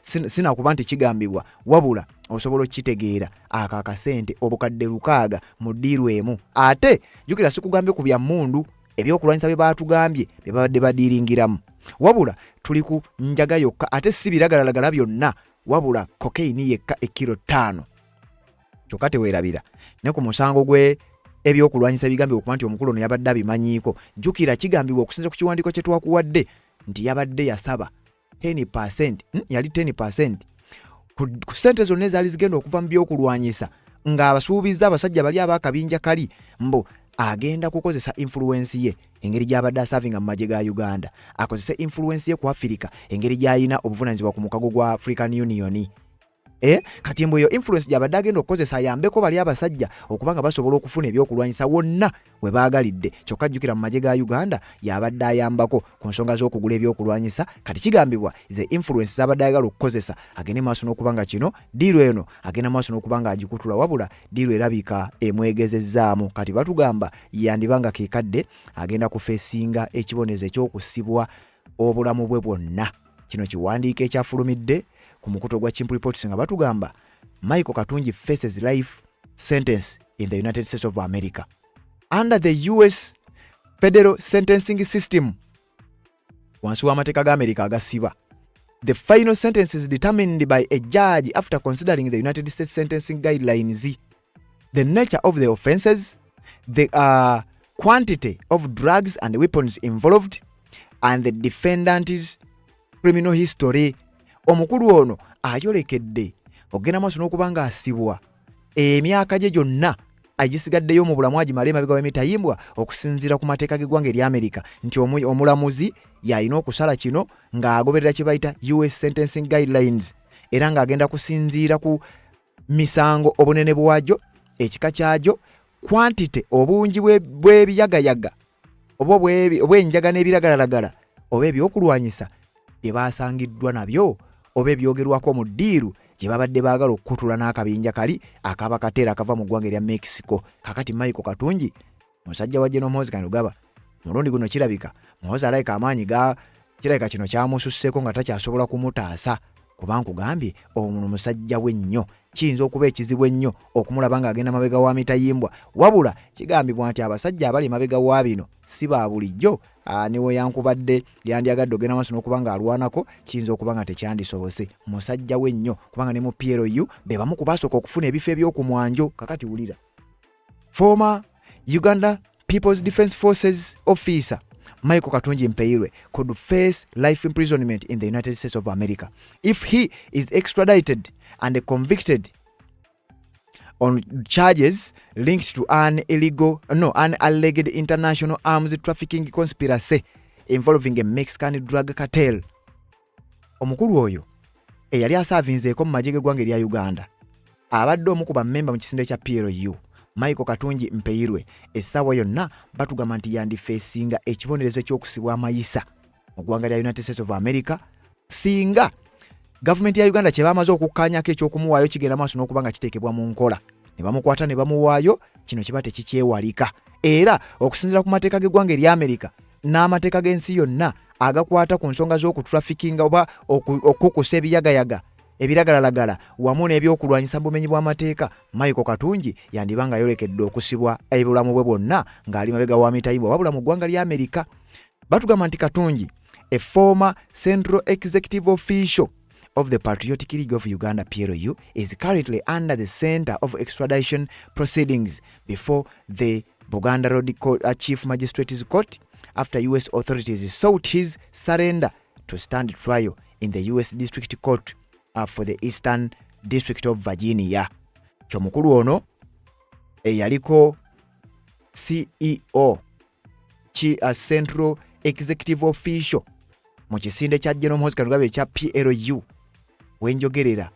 sinakuba nti kigambibwa wabula osobola okukitegeera ako akasente obukadde lukaaga mu ddiiru emu. Ate jjukira sikugambye ku bya mmundu ebyokulwanyisa bye baatugambye bye babadde badiiringiramu wabula tuli ku njaga yokka ate si biragalalagala byonna wabula cocaine yekka ekkiro ttaano. Kyokka teweerabira ne ku musango gwe ebyokulwanyisa ebigambibwa okuba nti omukulu ono yabadde abimanyiiko. Jjukira kigambibwa okusinziira ku kiwandiiko kye twakuwadde nti yabadde yasaba 10%, yali 10% ku ssente zonna ezaali zigenda okuva mu byokulwanyisa ng'abasuubizza abasajja bali ab'akabinja kali mbu agenda kukozesa influence ye engeri gy'abadde asavinga mu magye ga Uganda, akozese influence ye ku Afirika engeri gy'alina obuvunaanyizibwa ku mukago gwa African Union. Kati mbu eyo influence gy'abadde agenda okukozesa ayambeko bali abasajja okuba nga basobola okufuna ebyokulwanyisa wonna we baagalidde. Kyokka jjukira mu magye ga Uganda y'abadde ayambako ku nsonga z'okugula ebyokulwanyisa. Kati kigambibwa ze influence z'abadde ayagala okukozesa agende maaso n'okuba nga kino diiru eno agenda maaso n'okuba nga agikutula, wabula diiru erabika emwegezezzaamu. Kati batugamba yandiba nga ke kadde agenda kufeesinga ekibonerezo eky'okusibwa obulamu bwe bwonna. Kino kiwandiiko ekyafulumidde ku mukutu ogwa Chimp Reports nga batugamba Michael Katungi faces life sentence in the United States of America under the US federal sentencing system. Wansi w'amateeka ga America agasiba, the final sentence is determined by a judge after considering the United States sentencing guidelines, the nature of the offenses, the quantity of drugs and weapons involved, and the defendant's criminal history. Omukulu ono ayolekedde okugenda maaso n'okuba ng'asibwa emyaka gye gyonna agisigaddeyo mu bulamu agimale emabega w'emitayimbwa okusinziira ku mateeka g'eggwanga erya Amerika nti omulamuzi y'alina okusala kino ng'agoberera kye bayita US sentencing guidelines era ng'agenda kusinziira ku misango obunene bwagyo, ekika kyagyo, quantity obungi bw'ebiyagayaga oba obw'enjaga n'ebiragalalagala oba ebyokulwanyisa bye baasangiddwa nabyo oba ebyogerwako mu ddiiru gye babadde baagala okukutula n'akabinja kali akabakateera akava mu ggwanga erya Mexico. Kakati Michael Katungi musajja wa General Muhoozi Kainerugaba mulundi guno kirabika Muhoozi alabika amaanyi ga kirabika kino kyamususseeko nga takyasobola kumutaasa kuba nkugambye ono musajja we nnyo kiyinza okuba ekizibu ennyo okumulaba ng'agenda mabega wa mitayimbwa wabula kigambibwa nti abasajja abali mabega wa bino si ba bulijjo. Ne we yankubadde yandyagadde ogenda maaso n'okuba ng'alwanako kiyinza okuba nga tekyandisobose musajja we nnyo kubanga ne mu PLU be bamu ku baasooka okufuna ebifo eby'oku mwanjo. Kakati wulira former Uganda People's Defence Forces officer Michael Katungi Mpeirwe could face life imprisonment in the United States of America if he is extradited and convicted on charges linked to an illegal, no, an alleged international arms trafficking conspiracy involving a Mexican drug cartel. Omukulu oyo eyali asaavinzeeko mu magye g'eggwanga erya Uganda abadde omu ku bammemba mu kisinde kya PLU Michael Katungi Mpeirwe essaawa yonna batugamba nti yandifeesinga ekibonerezo eky'okusibwa amayisa mu ggwanga lya United States of America singa gavumenti ya Uganda kye bamaze okukkaanyako eky'okumuwaayo kigenda maaso n'okuba nga kiteekebwa mu nkola ne bamukwata ne bamuwaayo. Kino kiba tekikyewalika era okusinziira ku mateeka g'eggwanga erya Amerika n'amateeka g'ensi yonna agakwata ku nsonga z'okutrafikinga oba okukukusa ebiyagayaga, ebiragalalagala wamu n'ebyokulwanyisa mu bumenyi bw'amateeka, Michael Katungi yandiba nga ayolekedde okusibwa ebulamu bwe bwonna ng'ali mabega wa mitayimbwa. Wabula mu ggwanga lya Amerika batugamba nti Katungi, a former central executive official of the Patriotic League of Uganda PLU, is currently under the center of extradition proceedings before the Buganda Road Court, Chief Magistrates Court after US authorities sought his surrender to stand trial in the US District Court for the Eastern District of Virginia. Kyomukulu ono eyaliko CEO ki Central Executive Official mu kisinde kya General Muhoozi Kainerugaba ekya PLU, wenjogerera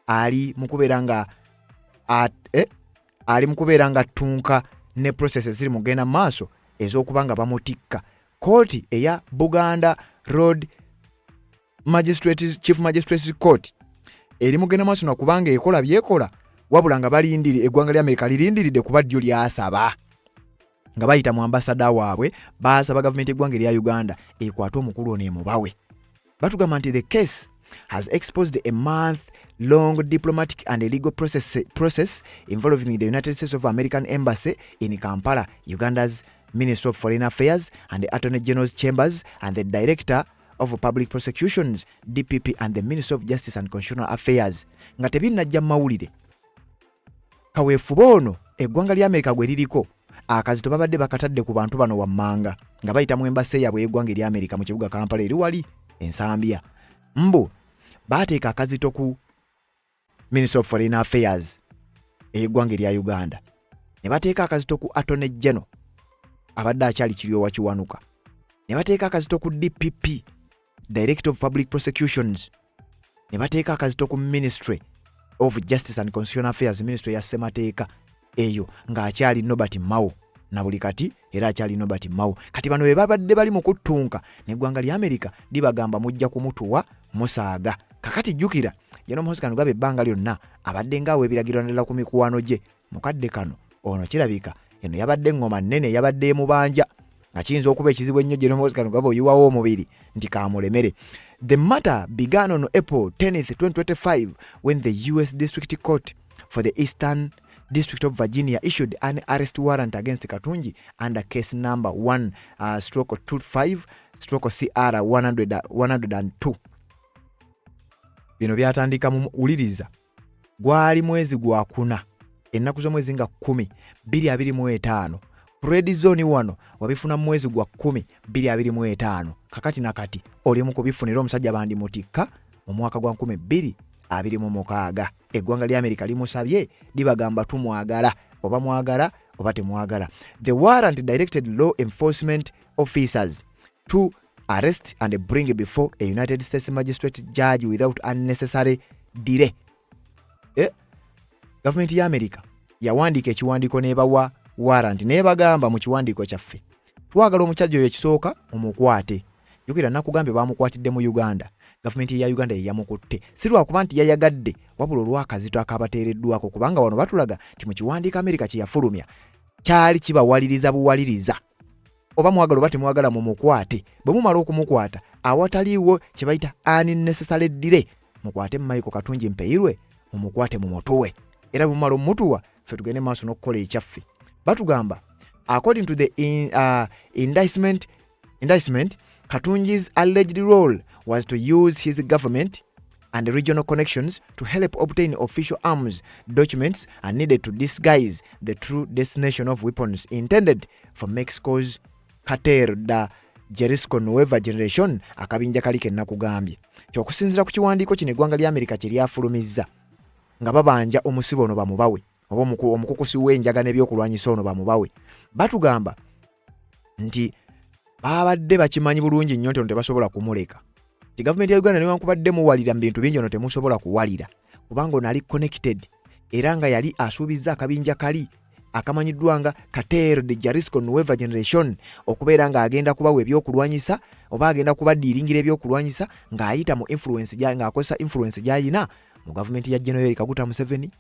ali mu kubeera nga ali mu kubeera nga ttunka ne process eziri mugenda mu maaso ez'okuba nga bamutikka kooti eya Buganda Road Magistrates, Chief Magistrates Court eri mugenda maaso nakubanga ekola byekola, wabula nga balindiri eggwanga lya Amerika lirindiridde kuba ddyo lyasaba nga bayita mu ambasada waabwe, baasaba gavumenti eggwanga erya Uganda ekwate omukulu ono emubawe. Batugamba nti the case has exposed a month long diplomatic and legal process involving the United States of American Embassy in Kampala, Uganda's Ministry of Foreign Affairs and the Attorney General's Chambers and the Director of Public Prosecutions, DPP, and the Ministry of Justice and Constitutional Affairs. Nga tebinnajja mu mawulire, kaweefube ono eggwanga lya Amerika gwe liriko akazito babadde bakatadde ku bantu bano wammanga nga bayita mu embassy yaabwe y'eggwanga erya Amerika mu kibuga Kampala eri wali Ensambya. Mbu baateeka akazito ku Ministry of Foreign Affairs ey'eggwanga erya Uganda, ne bateeka akazito ku Attorney General abadde akyali Kiryowa Kiwanuka, ne bateeka akazito ku DPP, Director of Public Prosecutions, ne bateeka akazito ku Ministry of Justice and Constitutional Affairs, ministry ya ssemateeka eyo ng'akyali Norbert Mao, na buli kati era akyali Norbert Mao. Kati bano be babadde bali mu kuttunka n'eggwanga lya Amerika libagamba mujja kumutuwa musaaga. Kakati jjukira General Muhoozi Kainerugaba ebbanga lyonna abadde ng'awa ebiragiro naddala ku mikwano gye. Mukadde kano ono kirabika eno yabadde eŋŋoma nnene yabadde emubanja nga kiyinza okuba ekizibu ennyo General Muhoozi Kainerugaba oyiwawo omubiri nti kamulemere. The matter began on April 10th, 2025, when the US District Court for the Eastern District of Virginia issued an arrest warrant against Katungi under case number 1 stroke 25 stroke CR 100, 102. Bino byatandika mu wuliriza gwali mwezi gwa kuna, ennaku z'omwezi nga 10 2025. Red Zone wano wabifuna mu mwezi gwa 10 2025. Kakati nakati oli mu kubifunira omusajja bandimutikka mu mwaka gwa 2026. Eggwanga lya Amerika limusabye, libagamba tumwagala oba mwagala oba temwagala. The warrant directed law enforcement officers to arrest and bring before a United States magistrate judge without unnecessary delay. Gavumenti ya Amerika yawandiika ekiwandiiko n'ebawa warrant n'ebagamba mu kiwandiiko kyaffe twagala omusajja oyo ekisooka mumukwate. Jjukira nakugambye bamukwatidde mu Uganda, gavumenti ya Uganda ye yamukutte, si lwakuba nti yayagadde wabula olw'akazito akabateereddwako, kubanga wano batulaga nti mu kiwandiiko Amerika kye yafulumya kyali kibawaliriza buwaliriza oba mwagala oba temwagala mumukwate, bwe mumala okumukwata awataliiwo kye bayita unnecessary delay, mukwate Michael Katungi Mpeirwe, mumukwate mumutuwe, era bwe mumala omumutuwa ffe tugende maaso n'okukola ekyaffe. Batugamba according to the indictment, Katungi's alleged role was to use his government and and regional connections to help obtain official arms documents are needed to disguise the true destination of weapons intended for Mexico's Cartel da Jalisco Nueva Generation. Akabinja kali ke nakugambye kyokusinziira ku kiwandiiko kino eggwanga lya Amerika kye lyafulumizza nga babanja omusibe ono bamubawe oba omukukusi w'enjaga n'ebyokulwanyisa ono bamubawe, batugamba nti babadde bakimanyi bulungi nnyo nti ono tebasobola kumuleka, nti gavumenti ya Uganda newankubadde muwalira mu bintu bingi, ono temusobola kuwalira kubanga ono ali connected era nga yali asuubizza akabinja kali akamanyiddwa nga Cartel de Jalisco Nueva Generation okubeera ng'agenda kubawa ebyokulwanyisa oba agenda kubadiiringira ebyokulwanyisa ng'ayita mu influence, ng'akozesa influence gy'ayina mu gavumenti ya General Yoweri Kaguta Museveni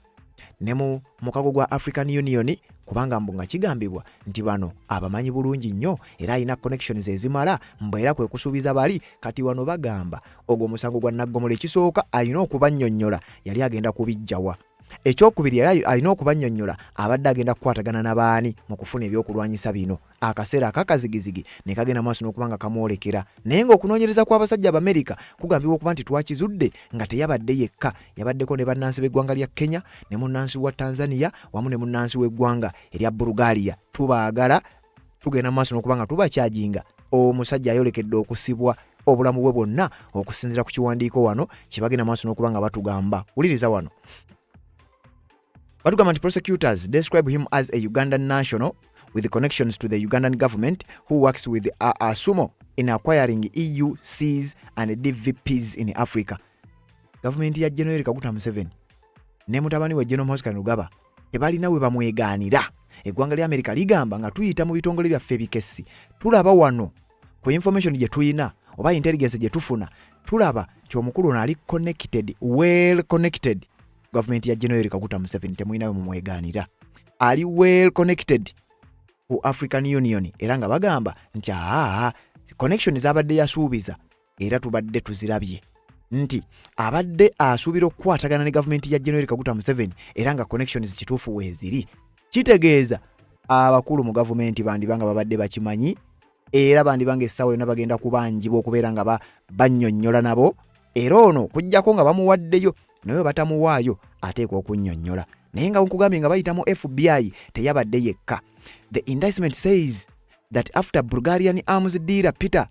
ne mu mukago gwa African Union, kubanga mbu nga kigambibwa nti bano abamanyi bulungi nnyo era alina connections ezimala, mbu era kwe kusuubiza bali. Kati wano bagamba ogwo omusango gwa naggomola. Ekisooka, alina okubannyonnyola yali agenda kubijjawa. Ekyokubiri, yali alina okubannyonnyola abadde agenda kukwatagana na baani mu kufuna ebyokulwanyisa bino. Akaseera akakazigizigi ne kagenda maaso n'okuba nga kamwolekera, naye ng'okunoonyereza kw'abasajja Abamerika kugambibwa okuba nti twakizudde nga teyabadde yekka, yabaddeko ne bannansi b'eggwanga lya Kenya ne munnansi wa Tanzania wamu ne munnansi w'eggwanga erya Bulgaria. Tubaagala, tugenda maaso n'okuba nga tubakyajinga. Omusajja ayolekedde okusibwa obulamu bwe bwonna okusinziira ku kiwandiiko wano kye bagenda maaso n'okuba nga batugamba. Wuliriza wano, batugamba nti prosecutors describe him as a Ugandan national with connections to the Ugandan government who works with Asumo in acquiring EUCs and DVPs in Africa. Gavumenti ya General Kaguta Museveni ne mutabani we General Muhoozi Kainerugaba tebalina we bamwegaanira. Eggwanga lya Amerika ligamba nga tuyita mu bitongole byaffe ebikessi, tulaba wano ku information gye tuyina oba intelligence gye tufuna, tulaba nti omukulu ono ali connected, well connected. Gavumenti ya General Kaguta Museveni temulina we mumwegaanira, ali well connected ku African Union, era nga bagamba nti aa connection zabadde yasuubiza era tubadde tuzirabye nti abadde asuubira okukwatagana ne gavumenti ya General Kaguta Museveni, era nga connections kituufu weeziri. Kitegeeza abakulu mu gavumenti bandiba nga babadde bakimanyi era bandiba nga essaawa yonna bagenda kubanjibwa okubeera nga bannyonnyola nabo, era ono okuggyako nga bamuwaddeyo, naye batamuwaayo ateekwa okunnyonnyola. Naye nga nkugambye nga bayita mu FBI, teyabadde yekka. The indictment says that after Bulgarian arms dealer Peter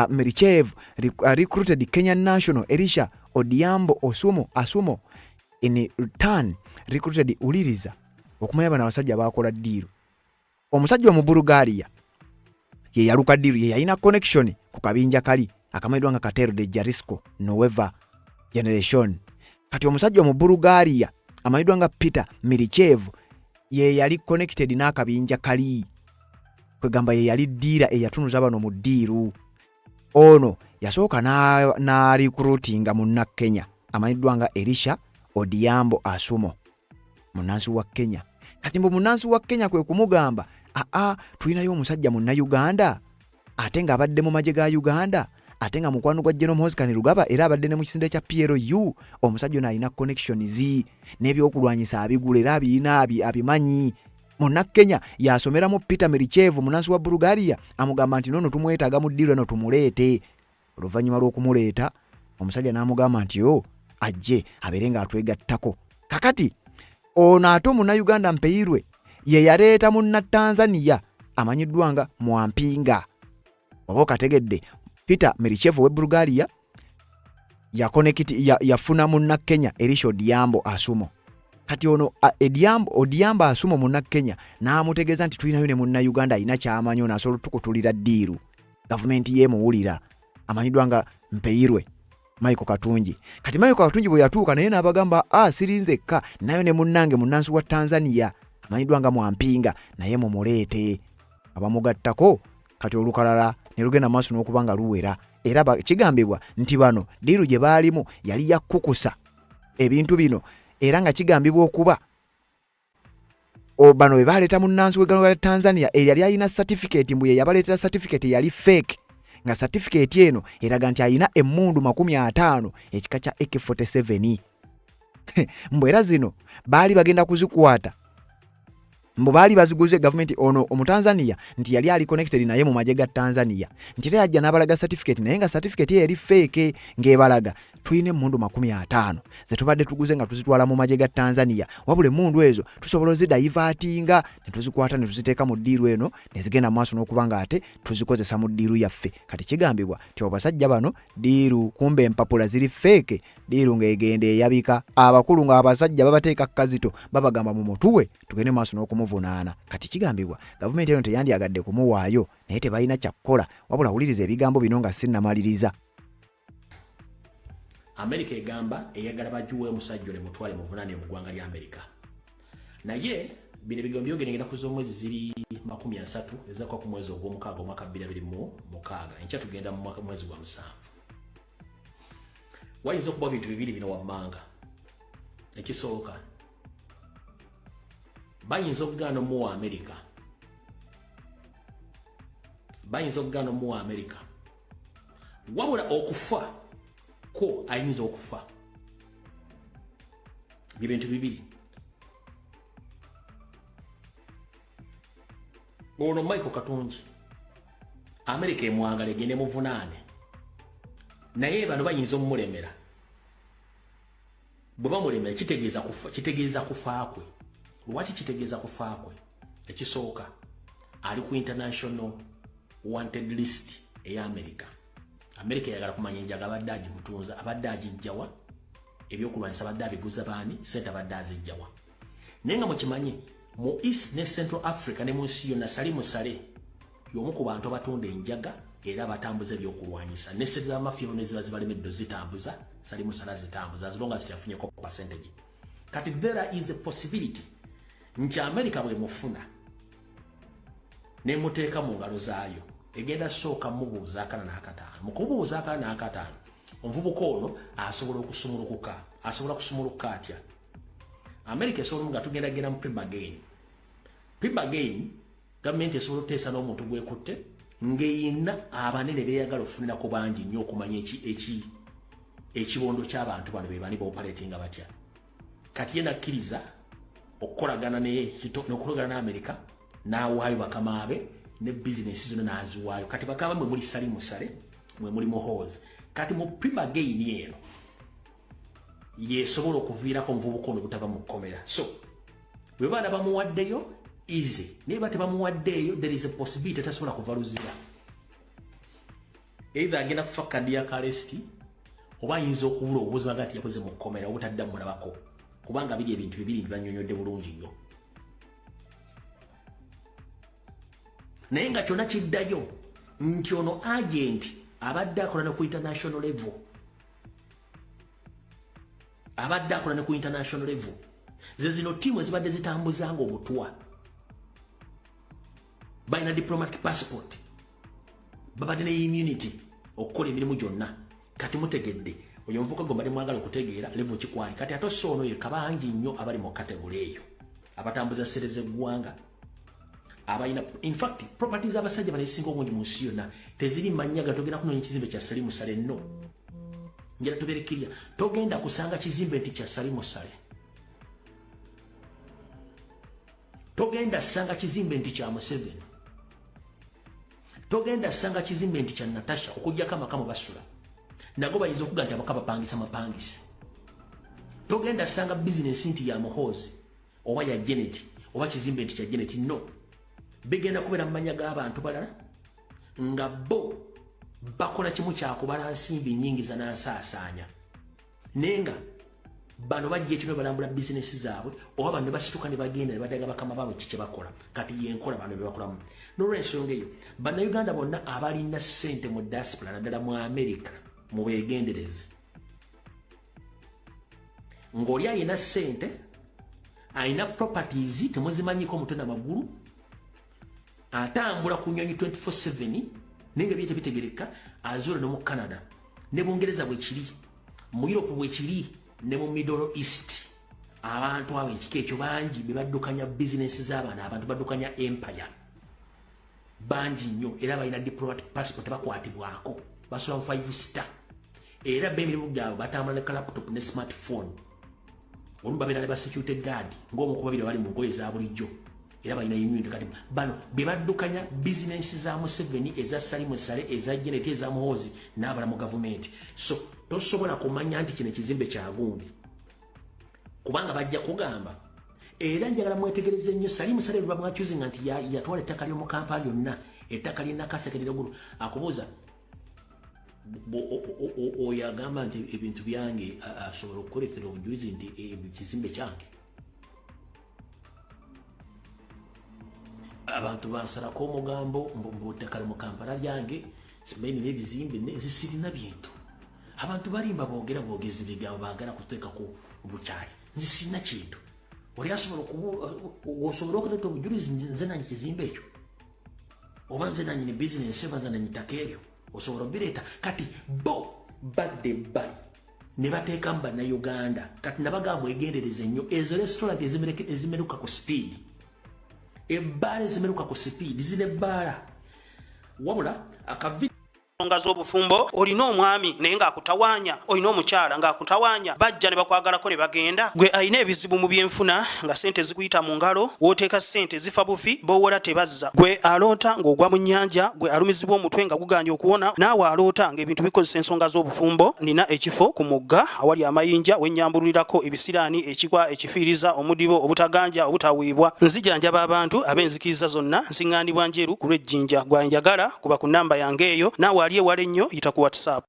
Mirichev recruited Kenyan national Elisha Odiambo Osumo, Asumo in return recruited, uliriza okumanya bano abasajja bakola deal. Omusajja Omubulgaria ye yaluka deal, ye yalina connection ku kabinja kali akamanyiddwa nga Cartel de Jalisco Nueva Generation. Kati omusajja Omubulgaria amanyiddwa nga Peter Mirichev ye yali connected n'akabinja kali, kwegamba ye yali dealer eyatunuza bano mu deal. Ono yasooka n'arecruitinga munna Kenya amanyiddwa nga Elisha Odiambo Asumo, munnansi wa Kenya. Kati mbu munnansi wa Kenya kwe kumugamba, aa tulinayo omusajja Munnayuganda ate ng'abadde mu magye ga Uganda ate nga mukwano gwa General Muhoozi Kainerugaba, era abadde ne mu kisinde kya PLU. Omusajja ono alina connections n'ebyokulwanyisa abigula era abiyina, abimanyi. Munnakenya yasomeramu Peter Merichev, munnansi wa Bulgaria, amugamba nti noono tumwetaaga mu deal eno, tumuleete. Oluvannyuma lw'okumuleeta, omusajja n'amugamba nti o ajje abeere ng'atwegattako. Kakati ono ate Omunnayuganda Mpeirwe ye yaleeta munna Tanzania amanyiddwa nga Mwampinga. Oba okategedde, Peter Merichev we Bulgaria yafuna munna Kenya Elisha Odiambo Asumo. Kati ono Odiambo Asumo munna Kenya n'amutegeeza nti tulinayo ne munna Uganda alina kyamanyi, ono asobola otukutulira deal, gavumenti yeemuwulira, amanyiddwa nga Mpeirwe Michael Katungi. Kati Michael Katungi bwe yatuuka naye n'abagamba, a siri nzekka, nayo ne munnange munnansi wa Tanzania amanyiddwa nga Mwampinga, naye mumuleete. Abamugattako, kati olukalala ne lugenda maaso n'okuba nga luwera. Era kigambibwa nti bano deal gye baalimu yali yakkukusa ebintu bino, era nga kigambibwa okuba bano be baleeta munnansi w'eggwanga lya Tanzania eyali alina certificate, mbu ye yabaleetera certificate eyali fake, nga certificate eno eraga nti alina emmundu 50 ekika kya AK47. Mbu era zino baali bagenda kuzikwata, mbu baali baziguze gavumenti. Ono Omutanzania nti yali ali connected naye mu magye ga Tanzania, nti era yajja n'abalaga certificate, naye nga certificate ye yali fake, ng'ebalaga tulina Tulina emmundu 50 ze tubadde tuguze nga tuzitwala mu magye ga Tanzania, wabula emmundu ezo tusobola ozidaivatinga ne tuzikwata ne tuziteeka mu ddiiru eno ne zigenda maaso n'okuba nga ate tuzikozesa mu ddiiru yaffe. Kati kigambibwa nti abasajja bano ddiiru kumbe empapula ziri fake, ddiiru ng'egenda eyabika. Abakulu ng'abasajja babateeka kazito, babagamba mumutuwe tugende maaso n'okumuvunaana. Kati kigambibwa gavumenti eno teyandyagadde kumuwaayo, naye tebalina kyakukola. Wabula wuliriza ebigambo bino nga sinnamaliriza. Amerika egamba eyagala bagiwe omusajja ole mutwale muvunaane mu ggwanga lya Amerika. Naye bino ebigambo byogere ngenda kuza omwezi ziri 30 ezakwa ku mwezi ogw'omukaaga omwaka 2026, enkya tugenda mu mwezi gwa 7. Wayinza okuba bintu bibiri bino wammanga. Ekisooka, bayinza okugaana omuwa Amerika, bayinza okugaana omuwa Amerika, wabula okufa ko ayinza okufa. Bibintu bibiri. Ono Michael Katungi Amerika emwagala egende muvunaane, naye bano bayinza omumulemera. Bwe bamulemera kitegeeza kufa, kitegeeza kufa kwe. Lwaki kitegeeza kufa kwe? Ekisooka, ali ku international wanted list eya Amerika. Amerika eyagala kumanya enjaga abadde agimutunza, abadde agijjawa, ebyokulwanyisa abadde abiguza baani, sente abadde azijjawa. Naye nga mukimanyi, mu East ne Central Africa ne mu nsi yonna, Salim Saleh y'omu ku bantu abatunda enjaga era abatambuza ebyokulwanyisa. Ne sente za mafia ne ziba zibalemedde zitambuza, Salim Saleh zitambuza as long as teyafunyeko percentage. Kati there is a possibility nti Amerika bwemufuna nemuteeka mu ngalo zaayo, egenda sooka mubuuza 405. Mu kumubuuza 405, omuvubuka ono asobola okusumulukuka. Asobola kusumulukuka atya? Amerika esobola nga tugenda genda mu pre-bargain. Pre-bargain, gavumenti esobola okuteesa n'omuntu gwekutte ng'eyina abanene beeyagala okufunirako bangi nnyo okumanya ekibondo ky'abantu bano be bani baoperatinga batya. Kati ye nakkiriza okukolagana ne Amerika, n'awaayo bakama be ne bizinesi zonna n'aziwaayo. Kati bakama mwe muli Salim Saleh, mwe muli Muhoozi. Kati mu pre-bargain eno yesobola okuviirako omuvubuka ono obutava mu kkomera. So bwe baana bamuwaddeyo easy, naye ba tebamuwaddeeyo, there is a possibility tasobola kuva Luzira. Either agenda kufa cardiac arrest oba ayinza okubula obuzima nga nti yakoze mu kkomera obutadda mulabako, kubanga biri ebintu bibiri bibanyonyodde bulungi nnyo. Naye nga kyonna kiddayo nti ono agent abadde akola ne ku international level, abadde akola ne ku international level. Ze zino ttiimu ezibadde zitambuzanga obutwa, balina diplomatic passport, babadde ne immunity okukola emirimu gyonna. Kati mutegedde oyo omuvuka gwe mbadde mwagala okutegeera level kikwali. Kati ate osso ono ye kabangi nnyo abali mu category eyo abatambuza ssente z'eggwanga, abalina in fact properties z'abasajja bano ezisinga obungi mu nsi yonna teziri mannya ga. Togenda kunoonya ekizimbe kya Salim Saleh, nno njala tuberekirya, togenda kusanga kizimbe nti kya Salim Saleh, togenda sanga kizimbe nti kya Museveni, togenda sanga kizimbe nti kya Natasha, okuggyako amaka mwe basula nago bayinza okuga nti amaka bapangisa mapangisa. Togenda sanga bizinesi nti ya Muhoozi oba ya Janet oba kizimbe nti kya Janet, no. Bigenda kubeera mu mannya g'abantu balala nga bo bakola kimu kyakubala nsimbi nyingiza n'ansaasaanya, naye nga bano bajja ekino balambula bizinesi zaabwe, oba bano ne basituka ne bagenda ne badaga bakama baabwe ki kye bakola. Kati yenkola bano be bakolamu. N'olwensonga eyo, Bannayuganda bonna abalina ssente mu diaspora naddala mu Amerika mubeegendereze. Ng'oli alina ssente, alina properties temuzimanyiko mutwe na magulu, atambula ku nyonyi 24/7, naye nga bye tebitegereka. Azuula ne mu Canada ne Bungereza bwe kiri, mu Europe bwe kiri, ne mu Middle East. Abantu abo ekika ekyo bangi be baddukanya bizinesi z'abaana, abantu baddukanya empire bangi nnyo, era balina diplomatic passport, tebakwatibwako, basula mu 5 star, era be emirimu gyabwe batambula ne laptop ne smartphone. Olumu babeera ne ba security guard ng'omu ku babiri bali mu ngoye eza bulijjo, Era balina immunity. Kati bano be baddukanya bizinensi za Museveni, eza Salimu Sale, eza Janet, eza Muhoozi n'abala mu gavumenti. So tosobola kumanya nti kino ekizimbe kya gundi, kubanga bajja kugamba. Era njagala mwetegereze nnyo Salimu Sale lwe bamwakyuzinga nti yatwala ettaka ly'omu Kampala lyonna, ettaka ly'e Nakaseke liragulu. Akubuuza oyo agamba nti ebintu byange, asobola okukuleetera obujulizi nti ekizimbe kyange? Abantu bansalako omugambo mbu ttaka mu Kampala lyange, simanyi n'ebizimbe, nze sirina bintu. Abantu balimba, boogera boogezi bigambo, baagala kuteekako bukyayi. Nze sirina kintu. Oli asobola osobola okuleeta obujulizi nze nanyi kizimbe ekyo, oba nze nanyini bizinensi, oba nze nanyi ttaka eryo? Osobola obireeta? Kati bo badde ebbali ne bateekamu Bannayuganda. Kati nabagamba mwegendereze nnyo ezo restaurant ezimeruka ku speed, ebbaala ezimeruka ku speed, zina ebbaala wabula akavi Ensonga z'obufumbo, olina omwami naye ng'akutawaanya, olina omukyala ng'akutawaanya, bajja ne bakwagalako ne bagenda. Gwe alina ebizibu mu byenfuna nga ssente zikuyita mu ngalo, w'oteeka ssente zifa bufi, b'owola tebazza. Gwe aloota ng'ogwa mu nnyanja, gwe alumizibwa omutwe nga gugaanye okuwona, naawe aloota ng'ebintu bikozesa ensonga z'obufumbo, nina ekifo ku mugga awali amayinja wennyambululirako ebisiraani, ekikwa, ekifiiriza, omudibo, obutaganja, obutaweebwa. Nzijanjaba abantu ab'enzikiriza zonna, nsiŋŋaanibwa Njeru ku lw'e Jjinja. Gwe anjagala kuba ku nnamba yange eyo, naawe ali ewala ennyo yita ku WhatsApp.